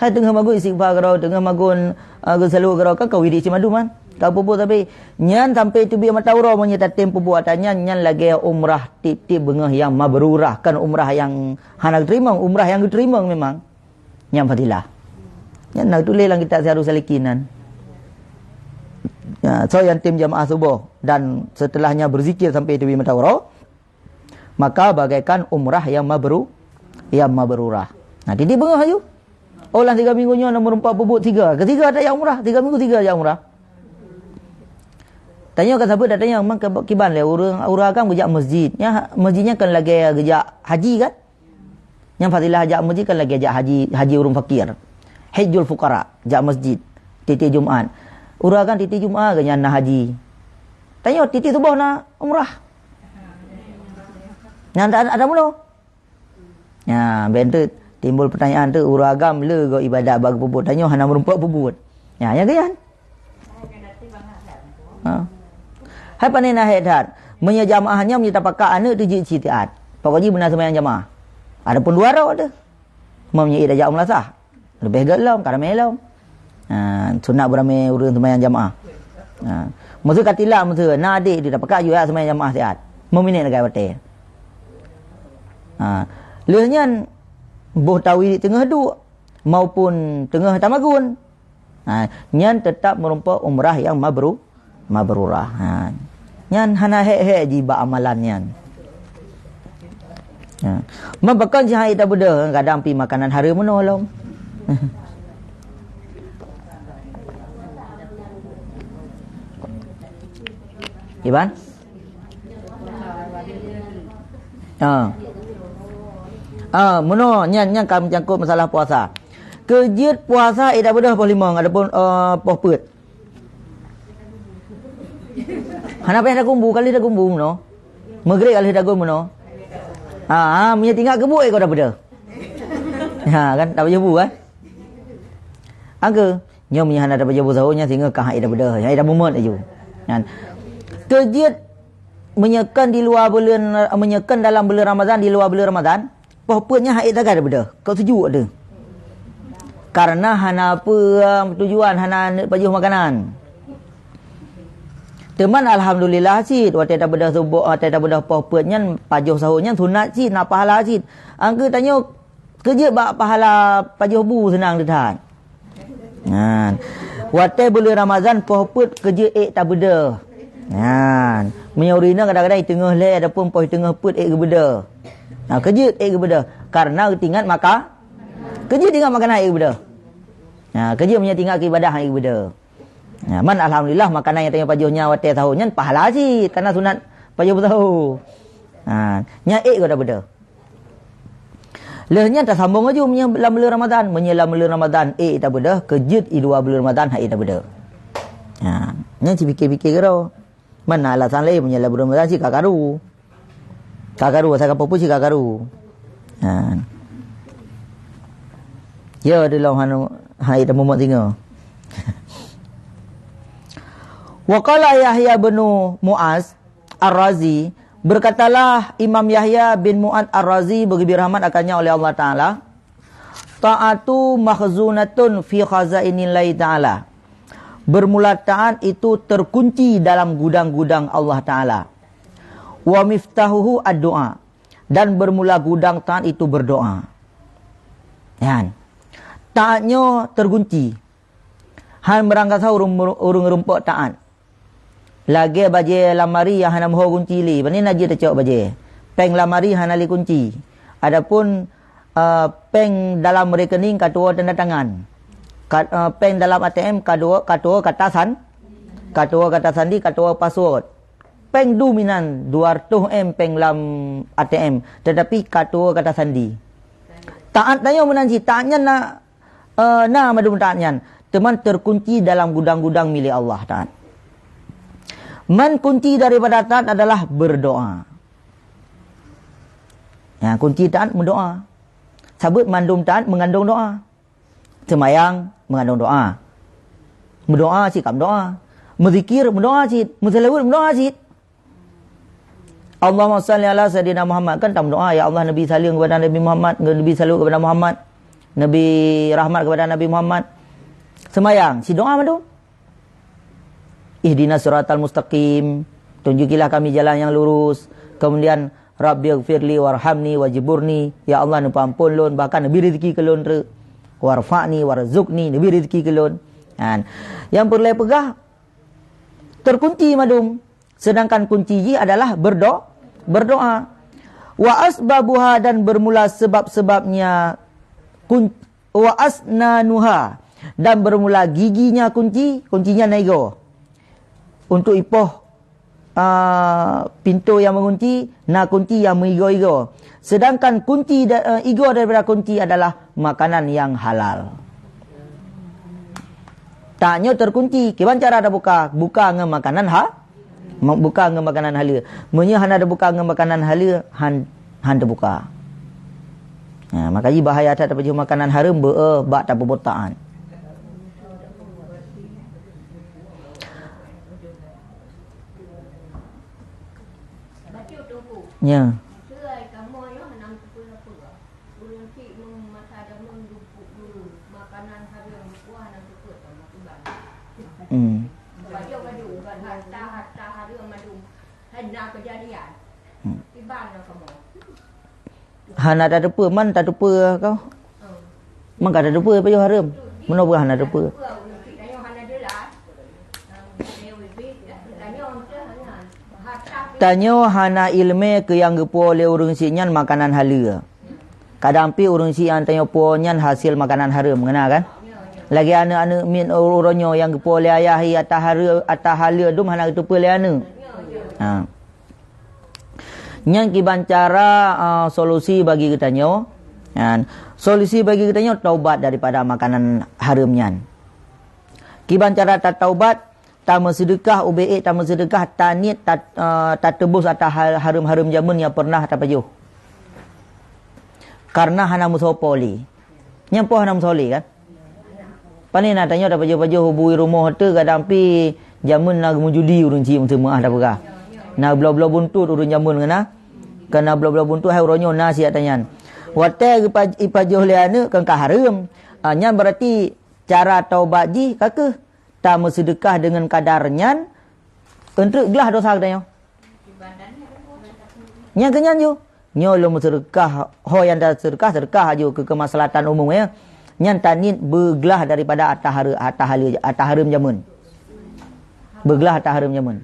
Hai teungoh magun istighfar keudroe, teungoh magun, ah, geusalu keudroe, kan ka wirid cit mandum kan. Ka peubuet tapi nyan sampai teubiet mata uroe meunyoe tatem peubuet ata nyan, nyan lagée umrah tieb-tieb beungoh nyang mabrurah, kan umrah nyang hana geuteurimong, umrah nyang geuteurimong memang. Nyan fadilah. Nyan na tuléh lam kitab Sirajus Salikin nan. Ya, so nyang tem jamaah suboh dan setelahnya berzikir sampai teubiet mata uroe, maka bagaikan umrah nyang mabru-, nyang mabrurah. Nah, tieb-tieb beungoh aju. Oh, lam tiga minggu nyoe na meureumpok peubuet tiga. Ketiga ata jak umrah, tiga minggu tiga jak umrah. Tanyoe ka sabeut ata nyan, memang ke-, kiban lé ureuëng, ureuëng agam geujak masjid. Nya, masjid nyan kan lagée geujak haji kan? Nyang fadilah jak masjid kan lagée jak haji, haji ureuëng fakir. Hajjul fuqara, jak masjid. Tieb-tieb Jumat. Ureuëng kan tieb-tieb Jumat geuh nyan na haji. Tanyoe tieb-tieb suboh na umrah. Nyan ada, ada mulo. Ya, ben tu Timbul pertanyaan tu, ureuëng agam le go ibadat bak geupeubuet, tanyoe hana meurumpok peubuet. Ya, nyang keu nyan. Ha. Hai pane na hek that. Meunyoe jamaah nyoe meunyoe tapakat aneuk tu jeuet cit taat. Pokok jih beuna seumayang jamaah. Adapun dua droe tu. Meunyoe ida jak u meulasah. Leubeh gét lom, ka ramé lom. Ha, sunat beuramé ureuëng seumayang jamaah. Ha. Meuseu ka tilak meuseu na adék tu tapakat jeuet seumayang jamaah siat. Meuminék lagée watée. Ha. Lheueh nyan boh tawi teungoh duek maupun teungoh tamagun. Ha, nyan teutap meurumpok umrah nyang mabru-, mabrurah. Ha. Nyan hana hék-hék jih bak amalan nyan. Ha. Meubakon jih hai tabeudoh, kadang pi makanan hareuem meunoe lom. Iban? Ha. Ha, meunoe nyan, nyan ka meucangkot masalah puasa. Keu jeuet puasa ida beudoh poh limong ataupun, eh, poh peuet. Hana payah tagumbu, kali tagumbu meunoe. Maghrib kali tagumbu meunoe. Ha, ha, meunyoe tinggai keubuet, eh, kau dah beudoh. Ha, kan, tak payah bu, kan? Angka, nyoe meunyoe hana dapat jabu sahur nyan singoh ka hai dah beudoh, hai dah mumet laju. Kan. Keu jeuet meunyoe kon di luwa buleuen, meunyoe kon dalam buleuen Ramadhan, di luwa buleuen Ramadhan, poh peuet nyan hai dah beudoh, kok sejuk tu. Karena hana apa tujuan, hana neuk pajoh makanan. Teuma alhamdulillah cit, watée tabeudoh suboh, watée tabeudoh poh peuet nyan, pajoh sahur nyan sunat cit, na pahala cit. Angka tanyoe Keu jeuet bak pahala pajoh bu seunang teuh that. Nyan. Watée buleuen Ramadhan poh peuet keu jeuet ék tabeudoh. Nyan. Meunyoe ureuëng inong kadang-kadang teungoh lhée ataupun poh teungoh peuet ék geubeudoh. Nah, keu jeuet ék geubeudoh. Karena geutingat maka, keu jeuet ingat makanan ék geubeudoh. Nah, keu jeuet meunyoe tingat keu ibadah ék geubeudoh. Nah, man alhamdulillah makanan nyang tanyoe pajoh nyan watée sahur nyan pahala cit karena sunat pajoh bu sahur. Nah, nyan ék geuh tabeudoh. Lheueh nyan tasambong laju meunyoe lam buleuen Ramadhan. Meunyoe lam buleuen Ramadhan ék tabeudoh, keu jeuet i luwa buleuen Ramadhan hai tabeudoh. Ha, nyan sipike-pike keudroe. Mana alasan laén meunyoe lam buleuen Ramadhan cit ka karu. Ka karu, asai ka peue-peue cit ka karu. Ha. Ya, di lom hanu hai tamumat singoh. Wa qala Yahya bin Mu'az, Ar-Razi, berkatalah Imam Yahya bin Mu'ad Ar-Razi, beugeubri rahmat akannya oleh Allah Ta'ala, "Ta'atu makhzunatun fi khazainillahi Ta'ala." Bermula taat itu terkunci dalam gudang-gudang Allah Ta'ala. "Wa miftahuhu ad-du'a." Dan bermula gudang taat itu berdoa. Yan. Taat nyoe terkunci. Han meurangkasa ureuëng, ureuëng rumpok taat. Lagée bajée lamari nyang hana meuho gunci lé, pane na jeuet tacok bajée. Péng lamari hana lé kunci. Adapun, eh, péng dalam rekening ka tuwoe tanda tangan. Ka, eh, péng dalam A T M ka tuwoe, ka tuwoe kata san-, ka tuwoe kata sandi, ka tuwoe password. Péng dum inan dua ratus M péng lam A T M, tetapi ka tuwoe kata sandi. Taat tanyoe meunan cit, taat nyan na eh, na mandum taat nyan, teuma terkunci dalam gudang-gudang milék Allah taat. Man kunci daripada taat adalah berdoa. Ya, kunci taat mendoa. Sabab mandum taat mengandung doa. Semayang mengandung doa. Mendoa cit ka mendoa. Mezikir mendoa cit. Meuseulaweuet mendoa cit. Allahumma salli ala Sayyidina Muhammad. Kan tameudoa, "Ya Allah, Nabi saleuem kepada Nabi Muhammad, Nabi saleuem kepada Muhammad, Nabi rahmat kepada Nabi Muhammad." Semayang, si doa mandum. "Ihdinas siratal mustaqim." Tunjukilah kami jalan yang lurus. Kemudian, "Rabbighfirli warhamni wajburni." Ya Allah, neupeuampon lôn, bahkan neubri rezeki keu lôn treuk. "Warfa'ni warzuqni," neubri rezeki keu lôn. Kan. Yang peureulée peugah, terkunci mandum. Sedangkan kunci jih adalah berdo-, berdoa. Wa asbabuha, dan bermula sebab-sebabnya kun-, wa asnanuha, dan bermula giginya kunci, kuncinya na igoe. Untuk ipoh, ah, pintoe nyang mengunci, na kunci nyang meuigoe-igoe. Sedangkan kunci da-, eh, igoe daripada kunci adalah makanan yang halal. Tanyoe terkunci. Kiban cara tabuka? Buka ngon makanan ha-, ma-, buka ngon makanan haleue. Meunyoe hana tabuka ngon makanan haleue, han, han tabuka. Ha, maka jih bahaya that tapajoh makanan hareuem beu, eh, bak tapeubuet taat. Ya. Hmm. Hmm. Hana tateupeue, man tateupeue kah? Man ka tateupeue pajoh hareuem. Meunoe peugah hana tateupeue. Tanyoe hana iéleumé keu nyang geupo lé ureuëng syiek nyan makanan haleue. Kadang pih ureuëng syiek nyang tanyoe po nyan hasil makanan hareuem, ngon na kan? Lagée aneuëk-aneuëk miet uroe nyoe nyang geupo lé ayah hi ata haleue, ata haleue dum hana geuteupeue lé aneuëk. Ha. Nyan kiban cara, a, solusi bagi geutanyoe. Nyan, solusi bagi geutanyoe taubat daripada makanan hareuem nyan. Kiban cara tataubat, tameuseudeukah ubé ék, tameuseudeukah taniet tat-, a, tateubus ata ha-, hareuem-hareuem jameun nyang peureunah tapajoh. Kareuna hana meusoe po lé. Nyan po hana meusoe lé kan? Pane na tanyoe tapajoh-pajoh bui rumoh teuh kadang pih jameun na geumujudi ureuëng syiek meuteumeuah tapeugah. Na bloe-bloe buntut ureuëng jameun ngon na. Kana bloe-bloe buntut hai uroe nyoe na siat tanyan. Watée geupa-, ipajoh lé aneuëk kan ka hareuem. Ah, nyan beurati cara taubat jih ka kheueh tameuseudeukah deungon kadar nyan eunteuk glah dosa geutanyoe. Nyang keunyan ju, nyoe lôn meuseudeukah, ho nyang taseudeukah, seudeukah aju keu keumaslahatan umum, ya. Nyan taniet beuglah daripada ata hare-, ata hale-, ata hareuem jameun. Beuglah ata hareuem jameun.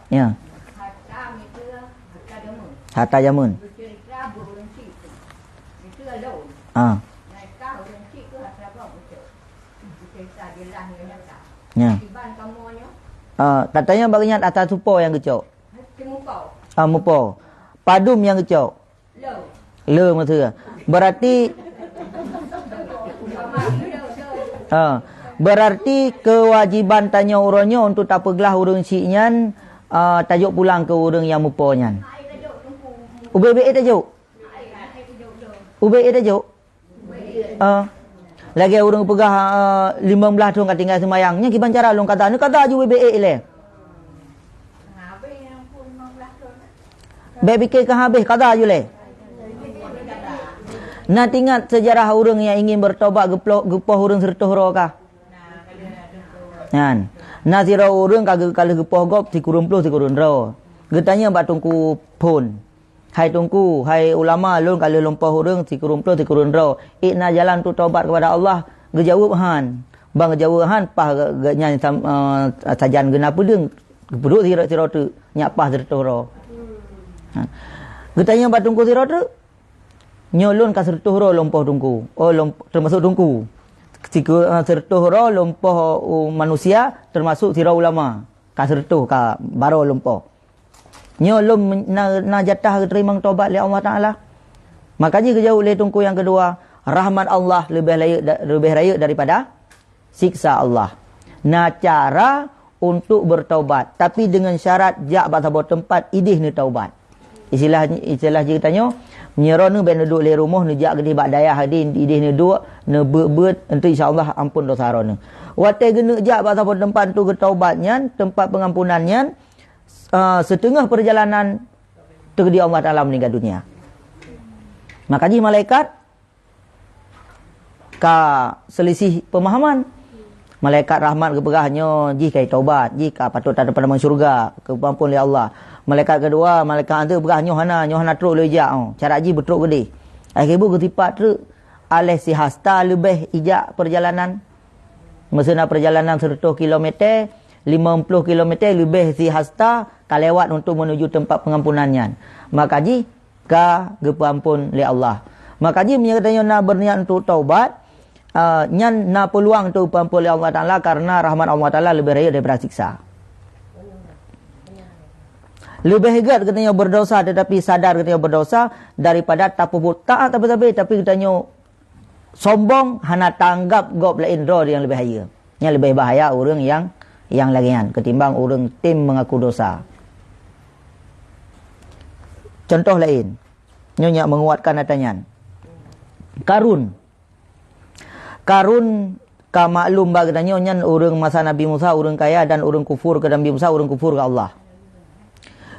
Ya. Harta jameun. Ah. Ya. Ah, tatanyong bak nyan ata supo nyang geucok. Ah, mupo. Padum nyang geucok? Le meuteue. Berarti, ah, berarti kewajiban tanyoe uroe nyoe untuk tapeuglah ureuëng syiek nyan, ah, tajok pulang keu ureuëng nyang mupo nyan. Ubé-bé tajok. Ubé tajok. Ah. Lagée ureuëng peugah, ah, limong blaih thon ka tinggai seumayang. Nyan kiban cara lôn kata, nyoe kata ju ubé ilée. Bék pike ka habéh, kata ju lé. Na teuingat seujarah ureuëng nyang ingin bertobat geuplo-, geupoh ureuëng sireutôh droe kah? Nyan. Na sidroe ureuëng ka geu-, ka lheueh geupoh gob sikureueng ploh sikureueng droe. Geutanyong bak teungku phon. Hai teungku, hai ulama, lôn ka lheueh lôn poh ureuëng sikureueng ploh sikureueng droe. Ék na jalan untuk tobat kepada Allah? Geujaweueb han. Ban geujaweueb han, paih ge-, ge-, nyan sam-, eh, sajan geuna peudeueng, geupeuduek sidroe-sidroe teuk, nyak paih sireutôh droe. Ha. Geutanyong bak teungku sidroe teuk, nyoe lôn ka sireutôh droe lôn poh teungku. Oh, lôn, teumasuk teungku. Siku-, eh, sireutôh droe lôn poh, uh, manusia, teumasuk sidroe ulama. Ka sireutôh ka barô lôn poh. Nyoe lôn men-, na, na jatah geuteurimong tobat lé Allah Taala. Maka jih geujaweueb lé teungku nyang keudua, rahmat Allah leubeh rayeuk da-, leubeh rayeuk daripada siksa Allah. Na cara untuk bertobat, tapi deungon syarat jak bak saboh teumpat idéh neutaubat. Istilah, istilah jih geutanyoe, meunyoe droeneuh bék neuduek lé rumoh, neujak keudéh bak dayah idéh, idéh neuduek, neubeuet-beuet, eunteuk insya Allah ampon dosa droeneuh. Watée geuneuk jak bak saboh teumpat untuk geutaubat nyan, teumpat pengampunan nyan, ah, siteungoh peurjalanan teuk di Allah Taala meuninggai dunia. Maka jih malaikat ka seulisih peumahaman. Malaikat rahmat geupeugah nyoe jih ka taubat, jih ka patôt tateupeue lam syeuruga, geupeuampôn lé Allah. Malaikat keudua, malaikat anteuk peugah nyoe hana, nyoe hana trok lé ijak, oh. Cara jih beutrok keudéh. Akhé buet geusipat treuk, aléh sihasta leubeh ijak peurjalanan. Meuseu na peurjalanan seratus kilometer, limong puluh kilometer leubeh sihasta ka lewat untuk menuju teumpat pengampunan nyan. Maka jih ka geupeuampôn lé Allah. Maka jih meunyoe geutanyoe na beurniat untuk taubat, ah, nyan na peuluang untuk geupeuampôn lé Allah Taala karena rahmat Allah Taala leubeh rayeuk daripada siksa. Leubeh gét geutanyoe berdosa tetapi sadar geutanyoe berdosa daripada tapeubuet taat sabe-sabe tapi geutanyoe sombong hana tanggap gob laén droe nyang leubeh hayeue. Nyan leubeh bahaya ureuëng nyang, nyang lagée nyan ketimbang ureuëng tem mengaku dosa. Contoh laén, nyoe nyak menguatkan ata nyan. Karun. Karun ka maklum bak geutanyoe nyan ureuëng masa Nabi Musa, ureuëng kaya dan ureuëng kufur keu Nabi Musa, ureuëng kufur keu Allah.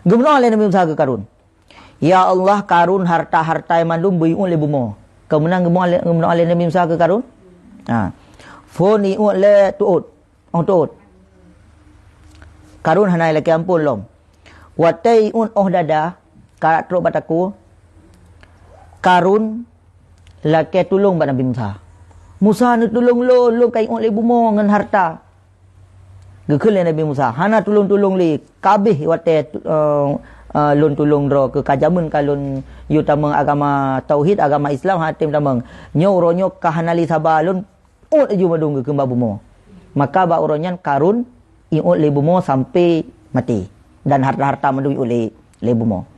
Geumeudoá lé Nabi Musa keu Karun, "Ya Allah, Karun harta-harta mandum beuiôt lé bumoe." Keumeunang geumeudoá lé, geumeudoá lé Nabi Musa keu Karun? Ha. Phon iôt lé tuôt. Oh tuôt. Karun hana ilakée amphon lom. Watée iôt óh dada, ka trok bak takue, Karun lakée tulông bak Nabi Musa. "Musa, neutulông lôn, lôn ka iôt lé bumoe ngon harta." Geukheun lé Nabi Musa, "Hana tulông-tulông lé, ka abéh watée, eh, eh, lôn tulông droe keuh, ka jameun ka lôn yue tamong agama tauhid, agama Islam, hana tem tamong. Nyoe uroe nyoe ka hana lé saba lôn, iôt laju mandum geukheun bak bumoe." Maka bak uroe nyan Karun iôt lé bumoe sampai maté, dan harta-harta mandum iôt lé, lé bumoe.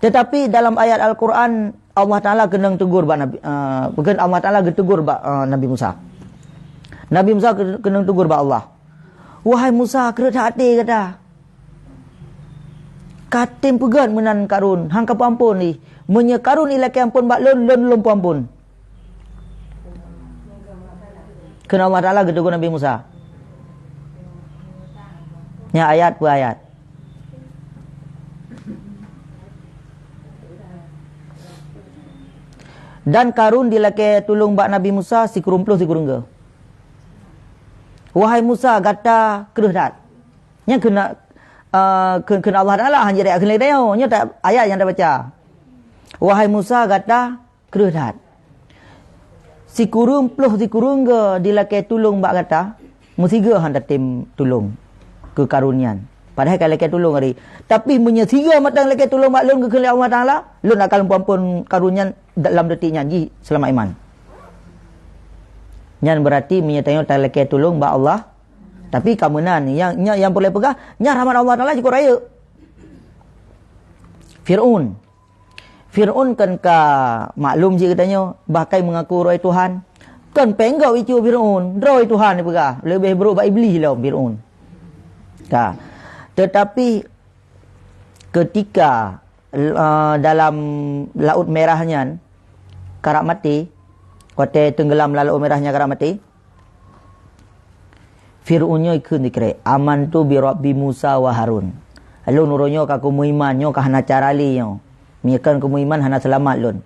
Teutapi dalam ayat Al-Quran, Allah Taala keunong tegur bak Nabi, eh, bukan, Allah Taala geutegur bak, eh, Nabi Musa. Nabi Musa ke-, keunong tegur bak Allah, "Wahai Musa, kreueh that até gata. Ka tem peugét meunan Karun, han ka peuamphon jih. Meunyoe Karun ilakée amphon bak lôn, lôn lôn peuamphon." Kheun Allah Taala geutegur Nabi Musa. Nyan ayat per ayat. Dan Karun dilakée tulông bak Nabi Musa sikureueng ploh sikureueng goe. "Wahai Musa, gata kreueh that." Nyan kheun, eh, kheun, kheun Allah Taala, hana jeuet kheun lé geutanyoe. Nyoe ta-, ayat nyang tabaca. "Wahai Musa, gata kreueh that. Sikureueng ploh sikureueng goe dilakée tulông bak gata, meusigoe han tatem tulông keu Karun nyan. Padahai ka lakée tulông hari. Tapi meunyoe sigoe mantong lakée tulông bak lôn," geukheun lé Allah Taala, "lôn akan peuamphon Karun nyan lam detik nyan jih seulamat iman." Nyan beurati meunyoe tanyoe talakée tulông bak Allah, tapi ka meunan, nyang, nyang, nyang peureulée peugah, nyan rahmat Allah Taala cukôp rayeuk. Fir'aun. Fir'aun kan ka maklum cit geutanyoe, bahkan meungaku droe Tuhan. Kan péng gob icu Fir'aun, droe Tuhan ipeugah, leubeh brok bak Iblih lom Fir'aun. Ka. Teutapi keutika, eh, dalam Laôt Merah nyan karab maté, watée teunggeulam lam Laôt Merah nyan karab maté, Fir'aun nyoe kheun sikrek, "Amantu bi Rabbi Musa wa Harun." Lôn uroe nyoe ka kumeuiman, nyoe ka hana cara lé nyoe. Meunyoe kon kumeuiman hana seulamat lôn.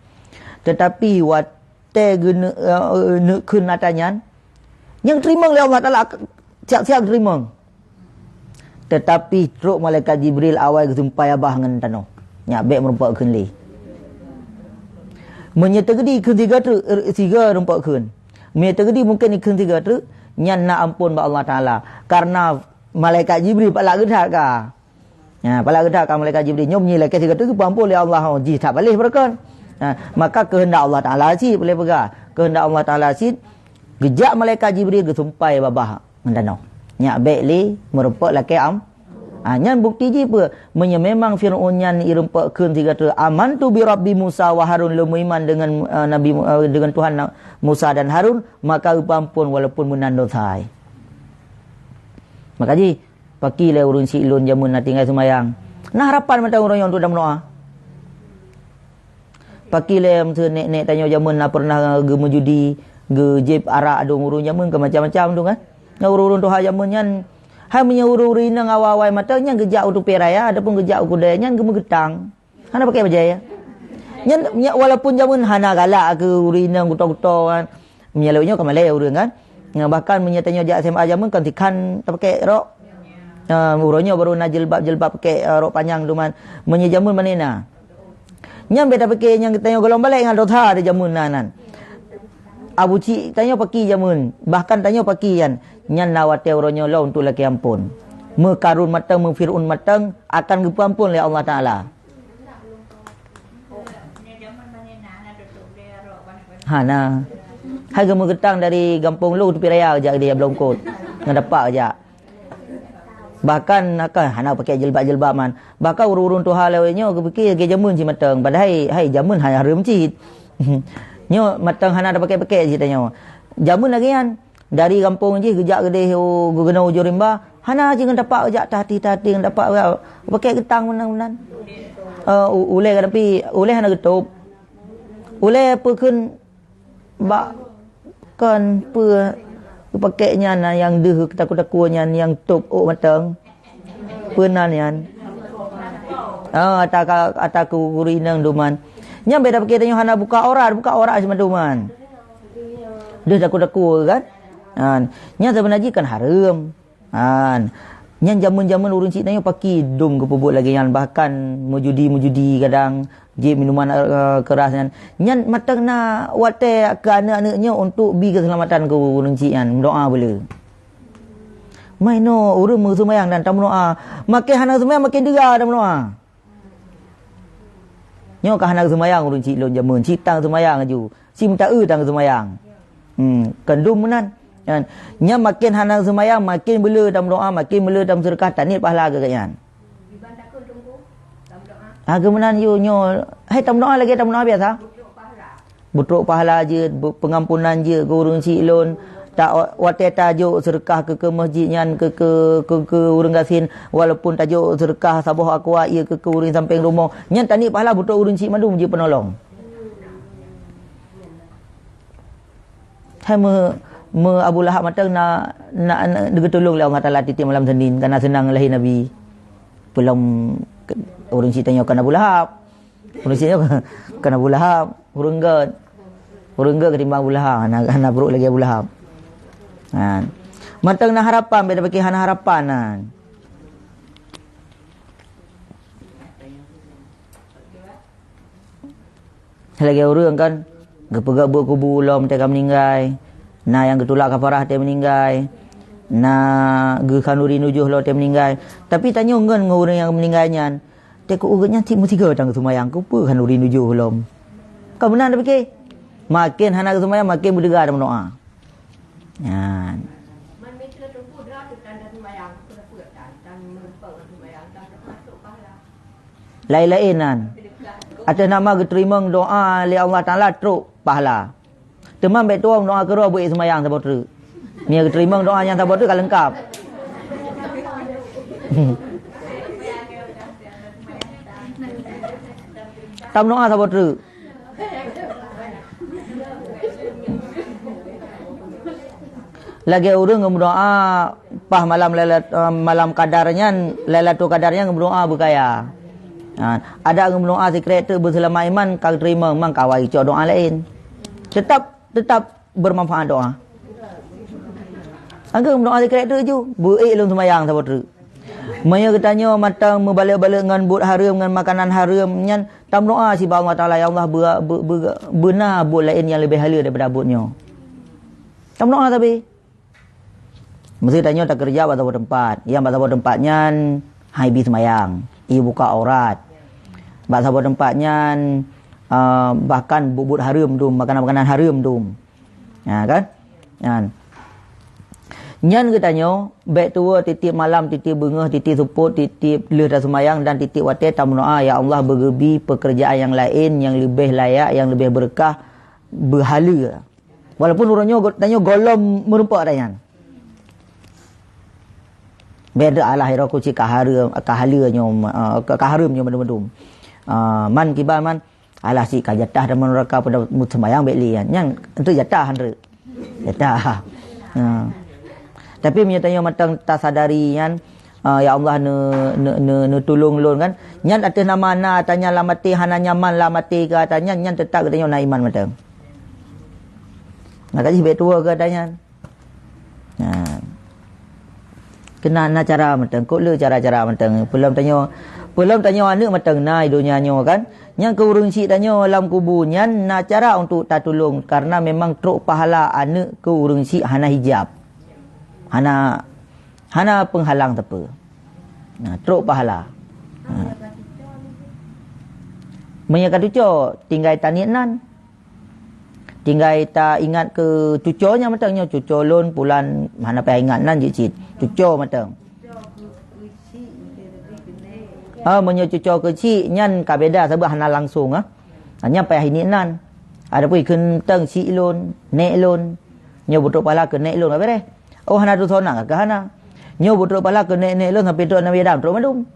Teutapi watée geuneuk, eh, neuk kheun ata nyan, nyang teurimong lé Allah Taala siap-siap teurimong. Teutapi trok malaikat Jibril awai geusumpah babah ngon tanoh. Nyak bék meurumpok kheun lé. Meunyoe teugeudi kheun sigoe treuk, eh, sigoe rumpok kheun. Meunyoe teugeudi mungken kheun sigoe treuk, nyan na amphon bak Allah Taala. Karena malaikat Jibril palak geudak ka. Ha, palak geudak ka malaikat Jibril. Nyoe meunyoe lakée sigoe treuk geupeuamphon lé Allah, oh, jih that paléh beureukan. Ha, maka keuheundak Allah Taala cit, boleh peugah. Keuheundak Allah Taala cit, geujak malaikat Jibril geusumpah babah ngon tanoh. Nyak bék lé meurumpok lakée am-, Ha, nyan bukti jih peue? Meunyoe memang Fir'aun nyan irumpok kheun sigoe treuk, "Amantu bi Rabbi Musa wa Harun," lôn meuiman deungon, eh, Nabi Mu-, eh, deungon Tuhan Na-, Musa dan Harun, maka geupeuamphon walaupun meunan dosa. Maka jih, paki lé ureuëng syiek lôn jameun na tinggai seumayang. Na harapan mantong uroe nyoe untuk dan meudoá. Paki lé meuseu nek-nek tanyoe jameun na pernah geumeujudi, geujép arak, adong ureuëng jameun keu macam-macam tu kan. Ngon ureuëng-ureuëng tuha jameun nyan, hai meunyoe ureuëng-ureuëng inong awai-awai mata nyan geujak u tupée raya ataupun geujak u keudai nyan geumeugeutang. Hana pakai bajée ya. Nyan, nyan walaupun jameun hana galak keu ureuëng inong kuto-kuto kan. Meunyoe lewat nyoe ka malée ureuëng kan. Nyan bahkan meunyoe tanyoe jak S M A jameun kan tikhan tapakai rok. Ah, uroe nyoe baru na jilbab-jilbab pakai, ah, rok panyang tu man. Meunyoe jameun mané na. Nyan beta pike nyang tanyoe golom balek ngon dosa di jameun na nan. Abu cik tanyoe paki jameun, bahkan tanyoe paki yan. Nyan na watée uroe nyoe lom untuk lakée amphon. Meukarun matang, meufirun matang akan geupeuamphon lé Allah Taala. Hana. Hai geumeugeutang dari gampông lu tepi raya jak di Blongkot. Ngon dapak jak. Bahkan akan hana pakai jilbab-jilbab man. Bahkan ureuëng-ureuëng tuha lawét nyoe geupike lagée jameun cit matang. Padahai hai jameun hana hareuem cit. Nyoe matang hana ada pakai-pakai cit tanyoe. Jameun lagée nyan. Dari gampông jih geujak geudeh u geugeunong ujoe rimba, hana cit ngon tapak jak tahti-tahti ngon tapak pakai geutang meunan-meunan. Eh, u-, ulée ka tapi ulée hana geutôb. Ulée peukheun Bak kon peue pakèk nyan na nyang deuh takue-takue nyan nyang tôp ôk mantong. Peue nan nyan? Ah, ata ka, ata ku guru inong duman. Nyan beda pakèk tanyoe hana buka aurat, buka aurat cuma duman. Deuh takue-takue kan? Ha, nyan sebenarnya kan hareuem. Ha, nyan jameun-jameun ureueng chik tanyoe paki dum geupeubuet lagèe nyan, bahkan meujudi-meujudi kadang jeuet minuman, eh, keras nyan. Nyan mantong na watèe keu aneuk-aneuk nyoe untuk bi keuseulamatan keu ureueng chik nyan, meudoa beuleu. Mai nyoe ureueng meuseumayang dan tameudoa. Makin hana seumayang, makin deuga tameudoa. Nyoe ka hana seumayang ureueng chik lôn jameun, chik tang seumayang laju. Si meuta-eu tang seumayang. Hmm, kandum meunan. Nyan, nyan makin hana seumayang, makin beuleu tameudoa, makin beuleu tameuseudekah, taniet pahala keu gobnyan. Ha, keu meunan yue nyoe, hai tameudoa lagèe tameudoa biasa. Beutrok pahala jeuet, bu-, peungampunan jeuet keu ureueng chik lôn. Ta-, watèe tajok seudeukah keu, keu masjid nyan, keu, keu, keu, keu ureueng gasien, walaupun tajok seudeukah saboh aqua ié keu, keu ureueng sampéng rumoh, nyan taniet pahala beutrok ureueng chik mandum jeuet peunolong. Hai meu, meu Abu Lahab mantong na, na, na geuteulông lé Allah Taala tiep-tiep malam Senin, ka na seunang lahé Nabi. Peulom ke-, ureueng chik tanyoe kon Abu Lahab. Ureueng chik nyoe kon Abu Lahab, ureueng gèt. Ureueng gèt ketimbang Abu Lahab, hana, hana brôk lagèe Abu Lahab. Ha. Mantong na harapan, beda pakèk hana harapan, ha. Lagèe ureueng kan, geupeugèt beuet kubu lom teuka meuninggai, na nyang geutulak kafarah teuka meuninggai, na geukhanuri nujoh lom teuka meuninggai. Tapi tanyoe ngon, ngon ureueng nyang meuninggai nyan, teuka ureueng nyan cit meusigoe tang seumayang, keupeue khanuri nujoh lom? Ka meunan tapike? Makin hana geuseumayang, makin beudeuga dan meudoa. Nyan. Laén-laén nan. Ateueh nama geuteurimong doa lé Allah Taala trok pahala. Teuma bèk tuwö doa keudroe beuék seumayang saboh treuk. Meunyo geuteurimong doa nyang saboh treuk ka leungkap. Tam doa saboh treuk. Lagèe ureueng geumeudoa paih malam Lailat-, eh, malam Qadar nyan, Lailatul Qadar nyan geumeudoa beukaya. Ha, adak geumeudoa sikrek teuk beuseulama iman ka geuteurimong, mang ka awai cok doa laén. Teutap, teutap beumanfaat doa. Anggeuk meudoa sikrek teuk ju, beuék lôn seumayang saboh treuk. Meunyoe geutanyoe mantong meubalek-balek ngon buet hareuem, ngon makanan hareuem nyan, tameudoa sibak Allah Taala, "Ya Allah, beu-, beu-, beu-, beuna buet laén nyang leubeh haleue daripada buet nyoe." Tameudoa sabe. Meuseuti tanyoe takeureuja bak saboh teumpat. Nyang bak saboh teumpat nyan hai bi seumayang, i buka aurat. Bak saboh teumpat nyan, ah, bahkan buet-buet hareuem dum, makanan-makanan hareuem dum. Ha, kan? Nyan. Nyan geutanyoe, bèk tuwö tiep-tiep malam, tiep-tiep beungoh, tiep-tiep seupôt, tiep-tiep lheueh taseumayang dan tiep-tiep watèe tameudoa, "Ya Allah, beugeubi peukeurjaan nyang laén, nyang leubeh layak, nyang leubeh beureukah, beuhaleue." Walaupun uroe nyoe go-, tanyoe gohlom meurumpok ata nyan. Bèk teualah, "Ira kuci ka hareuem, ka haleue nyoe, eh, ka, ka hareuem nyoe mandum-mandum." Ah, man kiban man, Alah, si ka jatah dalam neuraka pada seumayang bèk lé nyan. Nyan untuk jatah, han treuk. Jatah. Ha. Tapi meunyoe tanyoe mantong tasadari nyan, ah, "Ya Allah, neu-, neu-, neu-, neutulông lôn," kan? Nyan ateueh nama na ata nyan lam até, hana nyaman lam até keu ata nyan, nyan teutap geutanyoe na iman mantong. Maka jih bèk tuwö keu ata nyan. Ha. Keunan na cara mantong, kok le cara-cara mantong. Peulom tanyoe, peulom tanyoe aneuk mantong na i donya nyoe kan. Nyang keu ureueng chik tanyoe lam kubu nyan na cara untuk tatulông, karena memang trok pahala aneuk keu ureueng chik hana hijab. Hana, hana peunghalang sapeue. Nah, trok pahala. Ha. Meunyoe ka tuco, tinggai taniet nan. Tinggai taingat keu cuco nyan mantong nyoe, cuco lôn pulan, hana payah ingat nan jeuet cit. Cuco mantong. Ah, meunyoe cuco keu chik nyan ka beda sabab hana langsong ah. Nyan payah ingat nan. Adapun keu teuntang chik lôn, nèk lôn, nyoe beutrok pahala keu nèk lôn ka beureh. Oh, hana tusoe na ka hana. Nyoe beutrok pahala keu nèk-nèk lôn sampai trok Nabi Adam trok mandum.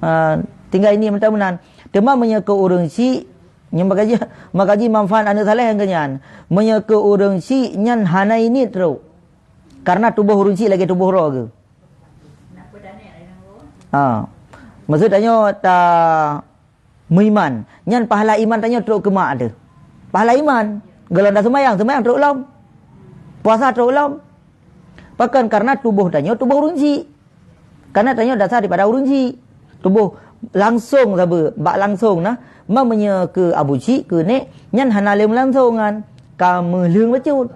Ah, tinggai ingat mantong meunan. Teuma meunyoe keu ureueng chik Nyan maka jih, maka jih manfaat aneuk saleh nyang keu nyan. Meunyoe keu ureueng chik nyan hana niet trok. Karena tuboh ureueng chik lagèe tuboh droe geuh. Ha. Maksud tanyoe ta meuiman. Nyan pahala iman tanyoe trok keu mak teuh. Pahala iman. Gohlom taseumayang, seumayang trok lom. Puasa trok lom. Pakon? Karena tuboh tanyoe tuboh ureueng chik. Karena tanyoe dasar daripada ureueng chik. Tuboh langsong sabe, bak langsong na. Ma meunyoe keu abu chik, keu nek, nyan hana lé meulangsong nyan. Ka meulheueng bacut.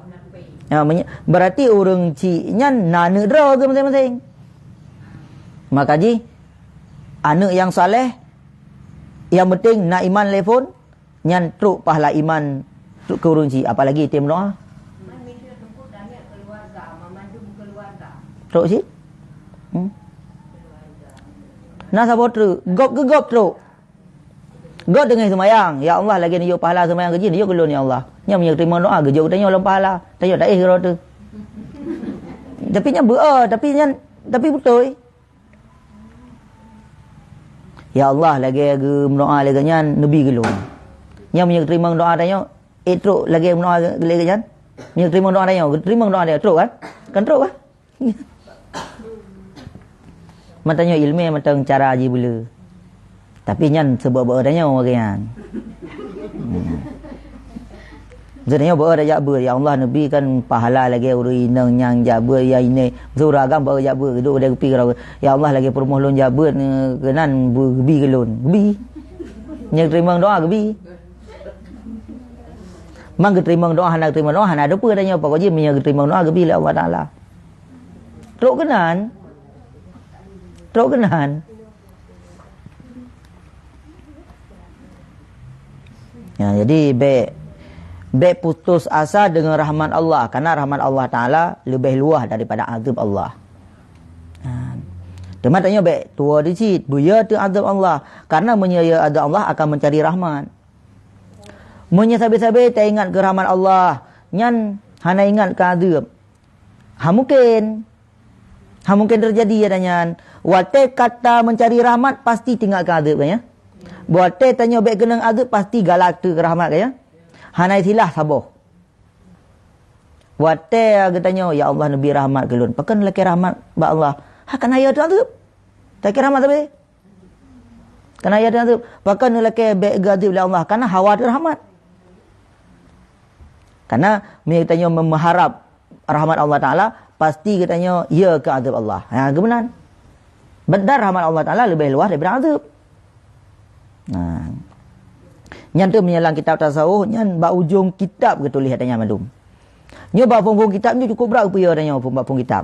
Ha, meunyo-, berarti ureueng chik nyan na aneuk droe geuh maséng-maséng. Maka jih, aneuk nyang saleh, nyang penting na iman lé phon, nyan trok pahala iman trok keu ureueng chik, apalagi item doa. Trok cit? Hmm. Na saboh treuk, gob keu gob trok. Gob teungoh seumayang, "Ya Allah, lagèe neuyue pahala seumayang keu jih, neuyue keu lôn, ya Allah." Nyan meunyoe teurimong doa, geujok geutanyoe lom pahala. Tanyoe taéh keudroe teuh. Tapi nyan beu-, tapi nyan, tapi beutôi. Ya Allah, lagèe geumeudoa lé geuh nyan, neubi keu lôn. Nyan meunyoe teurimong doa tanyoe, eh, trok lagèe meudoa lé geuh nyan. Meunyoe teurimong doa tanyoe, teurimong doa tanyoe, trok kan? Kan trok kan? Mantong nyoe ileumèe, mantong cara jibeuleu. Tapi nyan seubeuet-beuet tanyoe lagèe nyan. Hmm. Maksud tanyoe beuet jak beuet, "Ya Allah, neubi kan pahala lagèe ureueng inong nyang jak beuet, ya inong." Maksud ureueng agam beuet jak beuet, duek bak geupi keudroe, "Ya Allah, lagèe peurumoh lôn jak beuet, eh, keunan bu-, geubi keu lôn." Geubi. Nyang teurimong doa geubi. Mang geuteurimong doa, hana geuteurimong doa, hana teupeue tanyoe. Pokok jih meunyoe geuteurimong doa geubi lé Allah Taala. Trok keunan. Trok keunan. Ya, jadi bèk, bèk putus asa deungon rahmat Allah, karena rahmat Allah Taala leubeh luwah daripada azab Allah. Ha. Teuma tanyoe bèk tuwoe di cit, beu yo teuh azab Allah, karena meunyoe yo azab Allah akan mencari rahmat. Meunyoe sabe-sabe taingat keu rahmat Allah, nyan hana ingat keu azab. Ha mungken. Ha mungken teujadi ata nyan. Watèe ka ta meucari rahmat, pasti teuingat keu azab, kan, ya? Watèe tanyoe bèk keunong azab, pasti galak teuh keu rahmat, kan, ya? Hana istilah saboh. Watèe geutanyoe, "Ya Allah, neubi rahmat keu lôn." Pakon lakèe rahmat bak Allah? Ha, kana yo teuh azab. Lakèe rahmat sabe. Kana yo teuh azab. Pakon lakèe bèk geuazab lé Allah? Kana hawa teuh rahmat. Karena meunyoe tanyoe meuharab rahmat Allah Taala, pasti geutanyoe yo keu azab Allah. Ha, geumeunan. Padahai rahmat Allah Taala leubeh luwah daripada azab. Nah. Nyan teuh meunyoe lam kitab tasawuf, nyan bak ujong kitab geutuléh ata nyan mandum. Nyoe bak phôn-phôn kitab nyoe cukup brat geupeue yo tanyoe bak phôn kitab.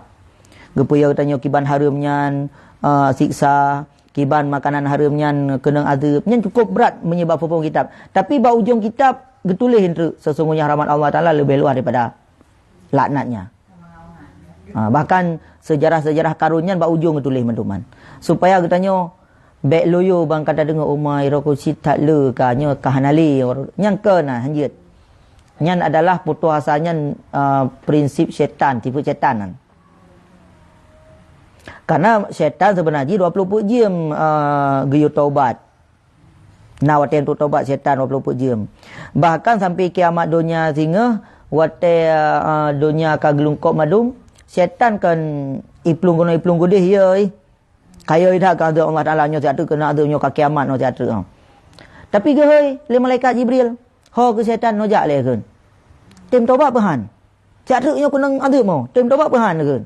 Geupeue yo tanyoe kiban hareuem nyan, eh, siksa, kiban makanan hareuem nyan keunong azab. Nyan cukup brat meunyoe bak phôn-phôn kitab. Tapi bak ujong kitab geutuléh treuk, "Sesungguhnya rahmat Allah Taala leubeh luwah daripada laknat-Nya." Ha, bahkan seujarah-seujarah Karun nyan bak ujong geutuléh mandum nyan. Supaya geutanyoe bèk loyo ban ka tadeungoe, "Oh ma, droe keuh cit that le ka, nyoe ka hana le." Nyan keu na hanjeuet. Nyan adalah putus asa nyan, ah, prinsip syaitan, tipu syaitan nyan. Karena syaitan seubeuna jih dua ploh peuet jeuem, ah, geuyue taubat. Na watèe untuk taubat syaitan dua ploh peuet jeuem. Bahkan sampai kiamat donya singoh, watèe, ah, donya ka geulungkop mandum, syaitan kon iplueng keunoe iplueng keudeh, yo, ih. Ka yo that keu azab Allah Taala, nyoe siat treuk keunong azab, nyoe ka kiamat, nyoe siat treuk, ha. Tapi geuhôi lé malaikat Jibril, "Ho keu syaitan, nyoe jak lé," kheun. "Tem taubat peuhan. Siat treuk nyoe keunong azab mo, tem taubat peuhan," kheun.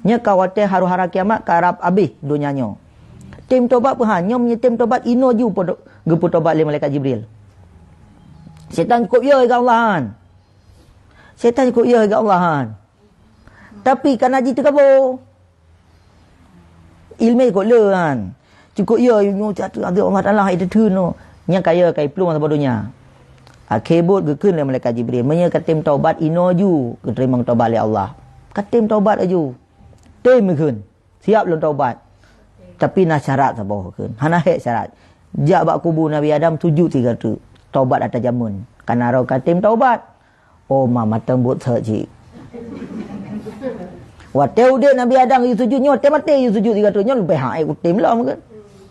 Nyoe ka watèe haru-hara kiamat ka rab abéh donya nyoe. "Tem taubat peuhan, nyoe meunyoe tem taubat inoe ju," geupeutaubat lé malaikat Jibril. Syaitan cukôp yo keu Allah nyan. Syaitan cukôp yo keu Allah nyan. Tapi kana jih teukaboe. Ileumèe cukôp le nyan. Cukôp yo, nyoe siat treuk azab Allah Taala hai teuteun nyoe. Nyan ka yo ka iplueng saboh donya. Akhé buet geukheun lé malaikat Jibril, "Meunyoe ka tem taubat, inoe ju geuteurimong taubat lé Allah. Ka tem taubat laju. Tem," kheun. "Siap lôn taubat. Tapi na syarat saboh," kheun. "Hana hék syarat. Jak bak kubu Nabi Adam, sujut sigoe treuk. Taubat ata jameun. Kana droe ka tem taubat." Oh ma, mantong buet seuhat cit. Watèe udép Nabi Adam geusujut, nyoe watèe maté geusujut sigoe treuk, nyoe leubeh hak kutem lom kheun.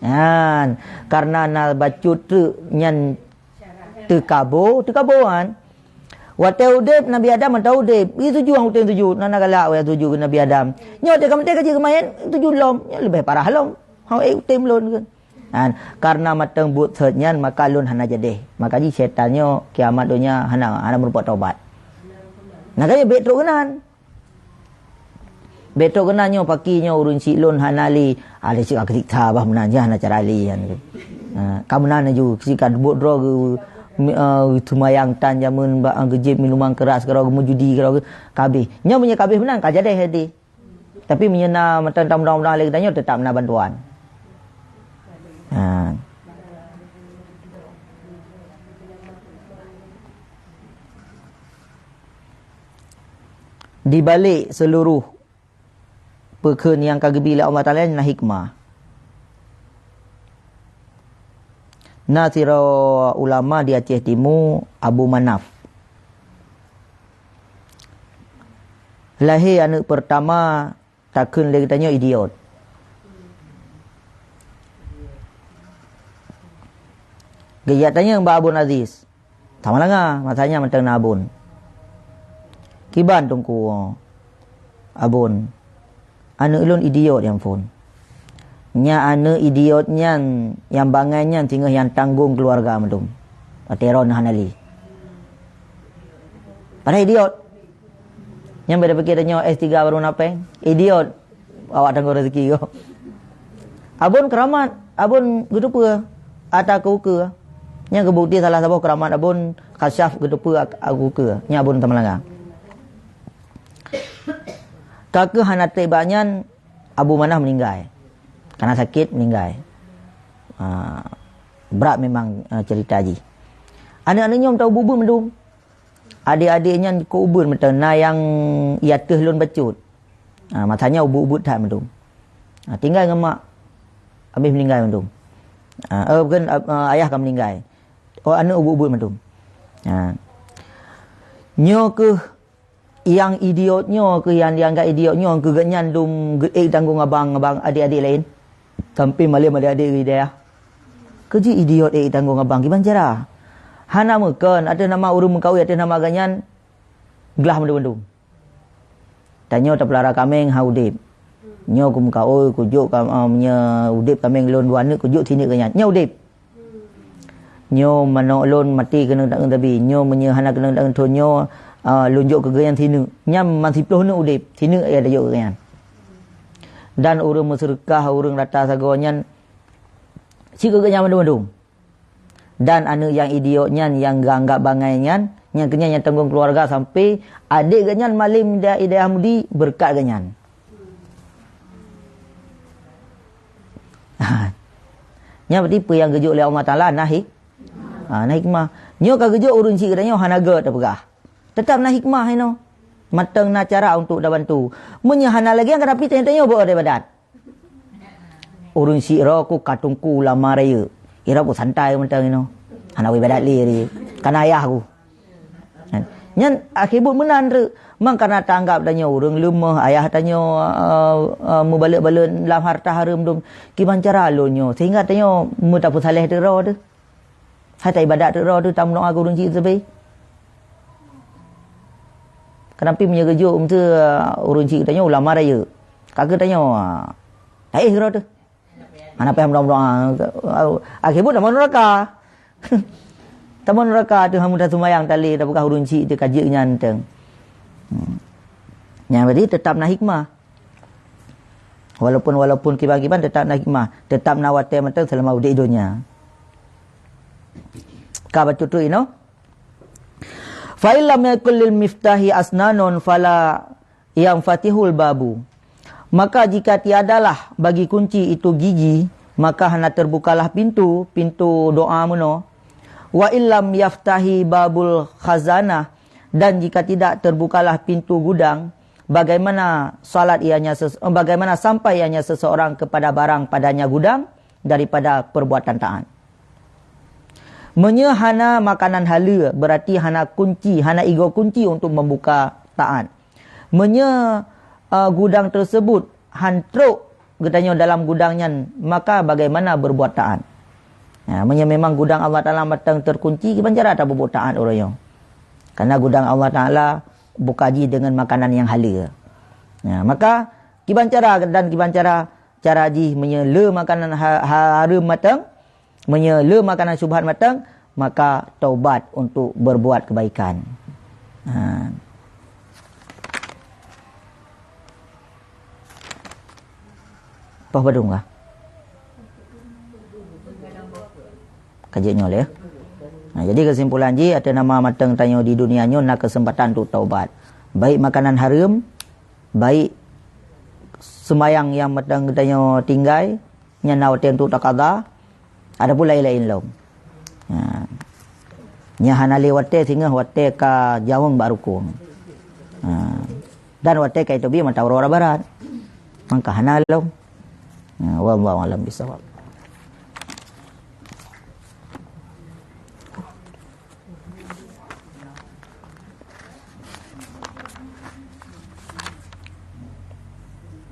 Nyan, karena na bacut treuk nyan Teukabo, teukabo kan. Watée udeb Nabi Adam mantong udeb, jituju nyang uteng tuju, na galak watée tuju keu Nabi Adam. Nyoe teuka maté ka jeuet keu manyét, tuju lom, nyoe leubeh parah lom. Hao ék uteng lôn kan. Kan, karena mantong buet seuet nyan maka lôn hana jadeh. Maka jih syaitan nyoe kiamat donya hana hana meurumpok tobat. Nah, kaya bék trok keunan. Bék trok keunan nyoe paki nyoe ureuëng syiek lôn hana lé. Ada cit ka siksa bah meunan jah na cara lé nyan. Ha, ka meunan laju sika buet droe geu mi- eh, seumayang tan jameun ba geujép minuman keras keroe meujudi keroe kabeh. Nyoe meunyoe kabeh meunan ka jadeh hati. Tapi meunyoe na mantong mudah-mudahan lé geutanyoe tetap na bantuan. Ha. Di balik seluruh peukheun nyang ka geubi lé Allah Taala na hikmah. Na sidroe ulama di Aceh Timu, Abu Manaf. Lahé aneuëk peurtama takheun lé geutanyoe idiot. Geujak tanyong bak Abon Aziz. Sama langa, masa nyan mantong na Abon. Kiban Teungku Abon. Aneuëk lôn idiot nyang phon. Nya aneuëk idiot nyan, nyang bangai nyan singoh nyang tanggong keuluwarga mandum. Watée droe hana lé. Padahai idiot. Nyang beda pikir tanyoe S tiga baru na péng. Idiot. Awak tanggong rezeki ko. Abon keramat, Abon geuteupeue ata keu ukeue. Nyang geubukti salah saboh keramat Abon khasyaf geuteupeue ak- ukeue. Nya Abon Tamalanga. Ka keuh hana treb bak nyan, Abu Manaf meuninggai. Karena sakét meuninggai. Ha, brat memang, ha, cerita jih. Aneuk-aneuk nyoe mantong ubit-ubit mandum. Adék-adék nyan keu ubit mantong na nyang i ateueh lôn bacut. Ha, masa nyan ubit-ubit that mandum. Ha, tinggai ngon mak. Habéh meuninggai mandum. Ha, eh, bukan, ah, ayah ka meuninggai. Oh, aneuk ubit-ubit mandum. Ha. Nyoe keuh nyang idiot nyoe keuh nyang dianggap idiot nyoe keuh geuhnyan dum geuék tanggong abang, abang adék-adék laén. Sampai malém adék-adék geuhidayah. Keuji idiot ék tanggong abang kiban cara. Hana meukon ateueh nama ureuëng meukawen ateueh nama geuhnyan glah mandum-mandum. Tanyoe tapeulara kaméng ha udeb. Nyoe kumeukawen kujok ka, ah, meunyoe udeb kaméng lôn dua neuk kujok sineuk geuhnyan. Nyoe udeb. Nyoe manok lôn maté keuneuk taeun tabi. Nyoe meunyoe hana keuneuk taeun thon nyoe, ah, lôn jok keu geuhnyan sineuk. Nyan man siploh neuk udeb, sineuk ya tajok keu geuhnyan. Dan ureuëng meuseudeukah, ureuëng rata sagoe nyan, sikeu geuhnyan mandum-mandum. Dan aneuk nyang idiot nyan, nyang geuanggap bangai nyan, nyang keunyan nyang tanggong keuluwarga sampai adék geuhnyan malém di dayah Mudi beureukat geuhnyan. Ha. Nyan berarti peue nyang geujok lé Allah Taala na hik-, ha, na hikmah. Nyoe ka geujok ureuëng syiek geutanyoe hana gét tapeugah. Teutap na hikmah inoe. Mantong na cara untuk tabantu. Meunyoe hana lagée nyan, ka tapi tanyoe-tanyoe beu ibadat. Ureuëng syiek roe ku ka teungku ulama rayeuk. Ira pun santai mantong inoe. Hana ibadat lé dia. Kana ayah ku. Nyan akhé buet meunan treuk. Mang kana tanggap tanyoe ureuëng leumoh, ayah tanyoe, eh, eh, meubalek-balek lam harta hareuem dum. Kiban cara lôn nyoe sehingga tanyoe meutapeusaléh teuk roe teuh. Hai ta ibadat teuk roe teuh tameudoá keu ureuëng syiek teubé. Keunampi meunyoe geujok meuseu ureuëng syiek tanyoe ulama rayeuk. Ka keu tanyoe, ah, taéh roe teuh. Hana payah meudoá-meudoá. Akhé buet tamong nuraka. Tamong nuraka teuh hamu taseumayang tali tapeugah ureuëng syiek teuh ka jeuet nyan teuh. Hmm. Nyan berarti teutap na hikmah. Walaupun, walaupun kiban-kiban teutap na hikmah, teutap na watée mantong seulama udeb donya. Ka bacut treuk inoe. Fa illam yakul lil miftahi asnanun fala yanfatihul babu. Maka jika tiadalah bagi kunci itu gigi, maka hana terbukalah pintu, pintu doa meunoe. Wa illam yaftahi babul khazanah, dan jika tidak terbukalah pintu gudang, bagaimana salat ianya ses-, bagaimana sampai ianya seseorang kepada barang padanya gudang daripada perbuatan taat. Meunyoe hana makanan haleue, berarti hana kunci, hana igoe kunci untuk membuka taat. Meunyoe, eh, gudang tersebut han trok geutanyoe dalam gudang nyan, maka bagaimana berbuat taat? Ha, meunyoe memang gudang Allah Taala mantong terkunci, kiban cara tapubuet taat uroe nyoe. Karena gudang Allah Taala buka jih dengan makanan yang halal. Ha, maka kiban cara dan kiban cara, cara jih meunyoe le makanan ha-, ha-, hareuem mantong, meunyoe le makanan syubhat mantong, maka taubat untuk berbuat kebaikan. Ha. Poh padum kah? Ka jeuet nyoe lé. Nah, jadi kesimpulan jih, ateueh nama mantong tanyoe di dunia nyoe na kesempatan untuk taubat. Baik makanan hareuem, baik sembahyang nyang mantong tanyoe tinggai, nyan na watèe untuk taqadha, ataupun laén-laén lom. Ha. Nyan hana lé watèe singoh watèe ka jaweueng bak rukun. Ha. Dan watèe ka iteubiet mata uroe barat. Maka hana lom. Ha, wallahu a'lam bishawab.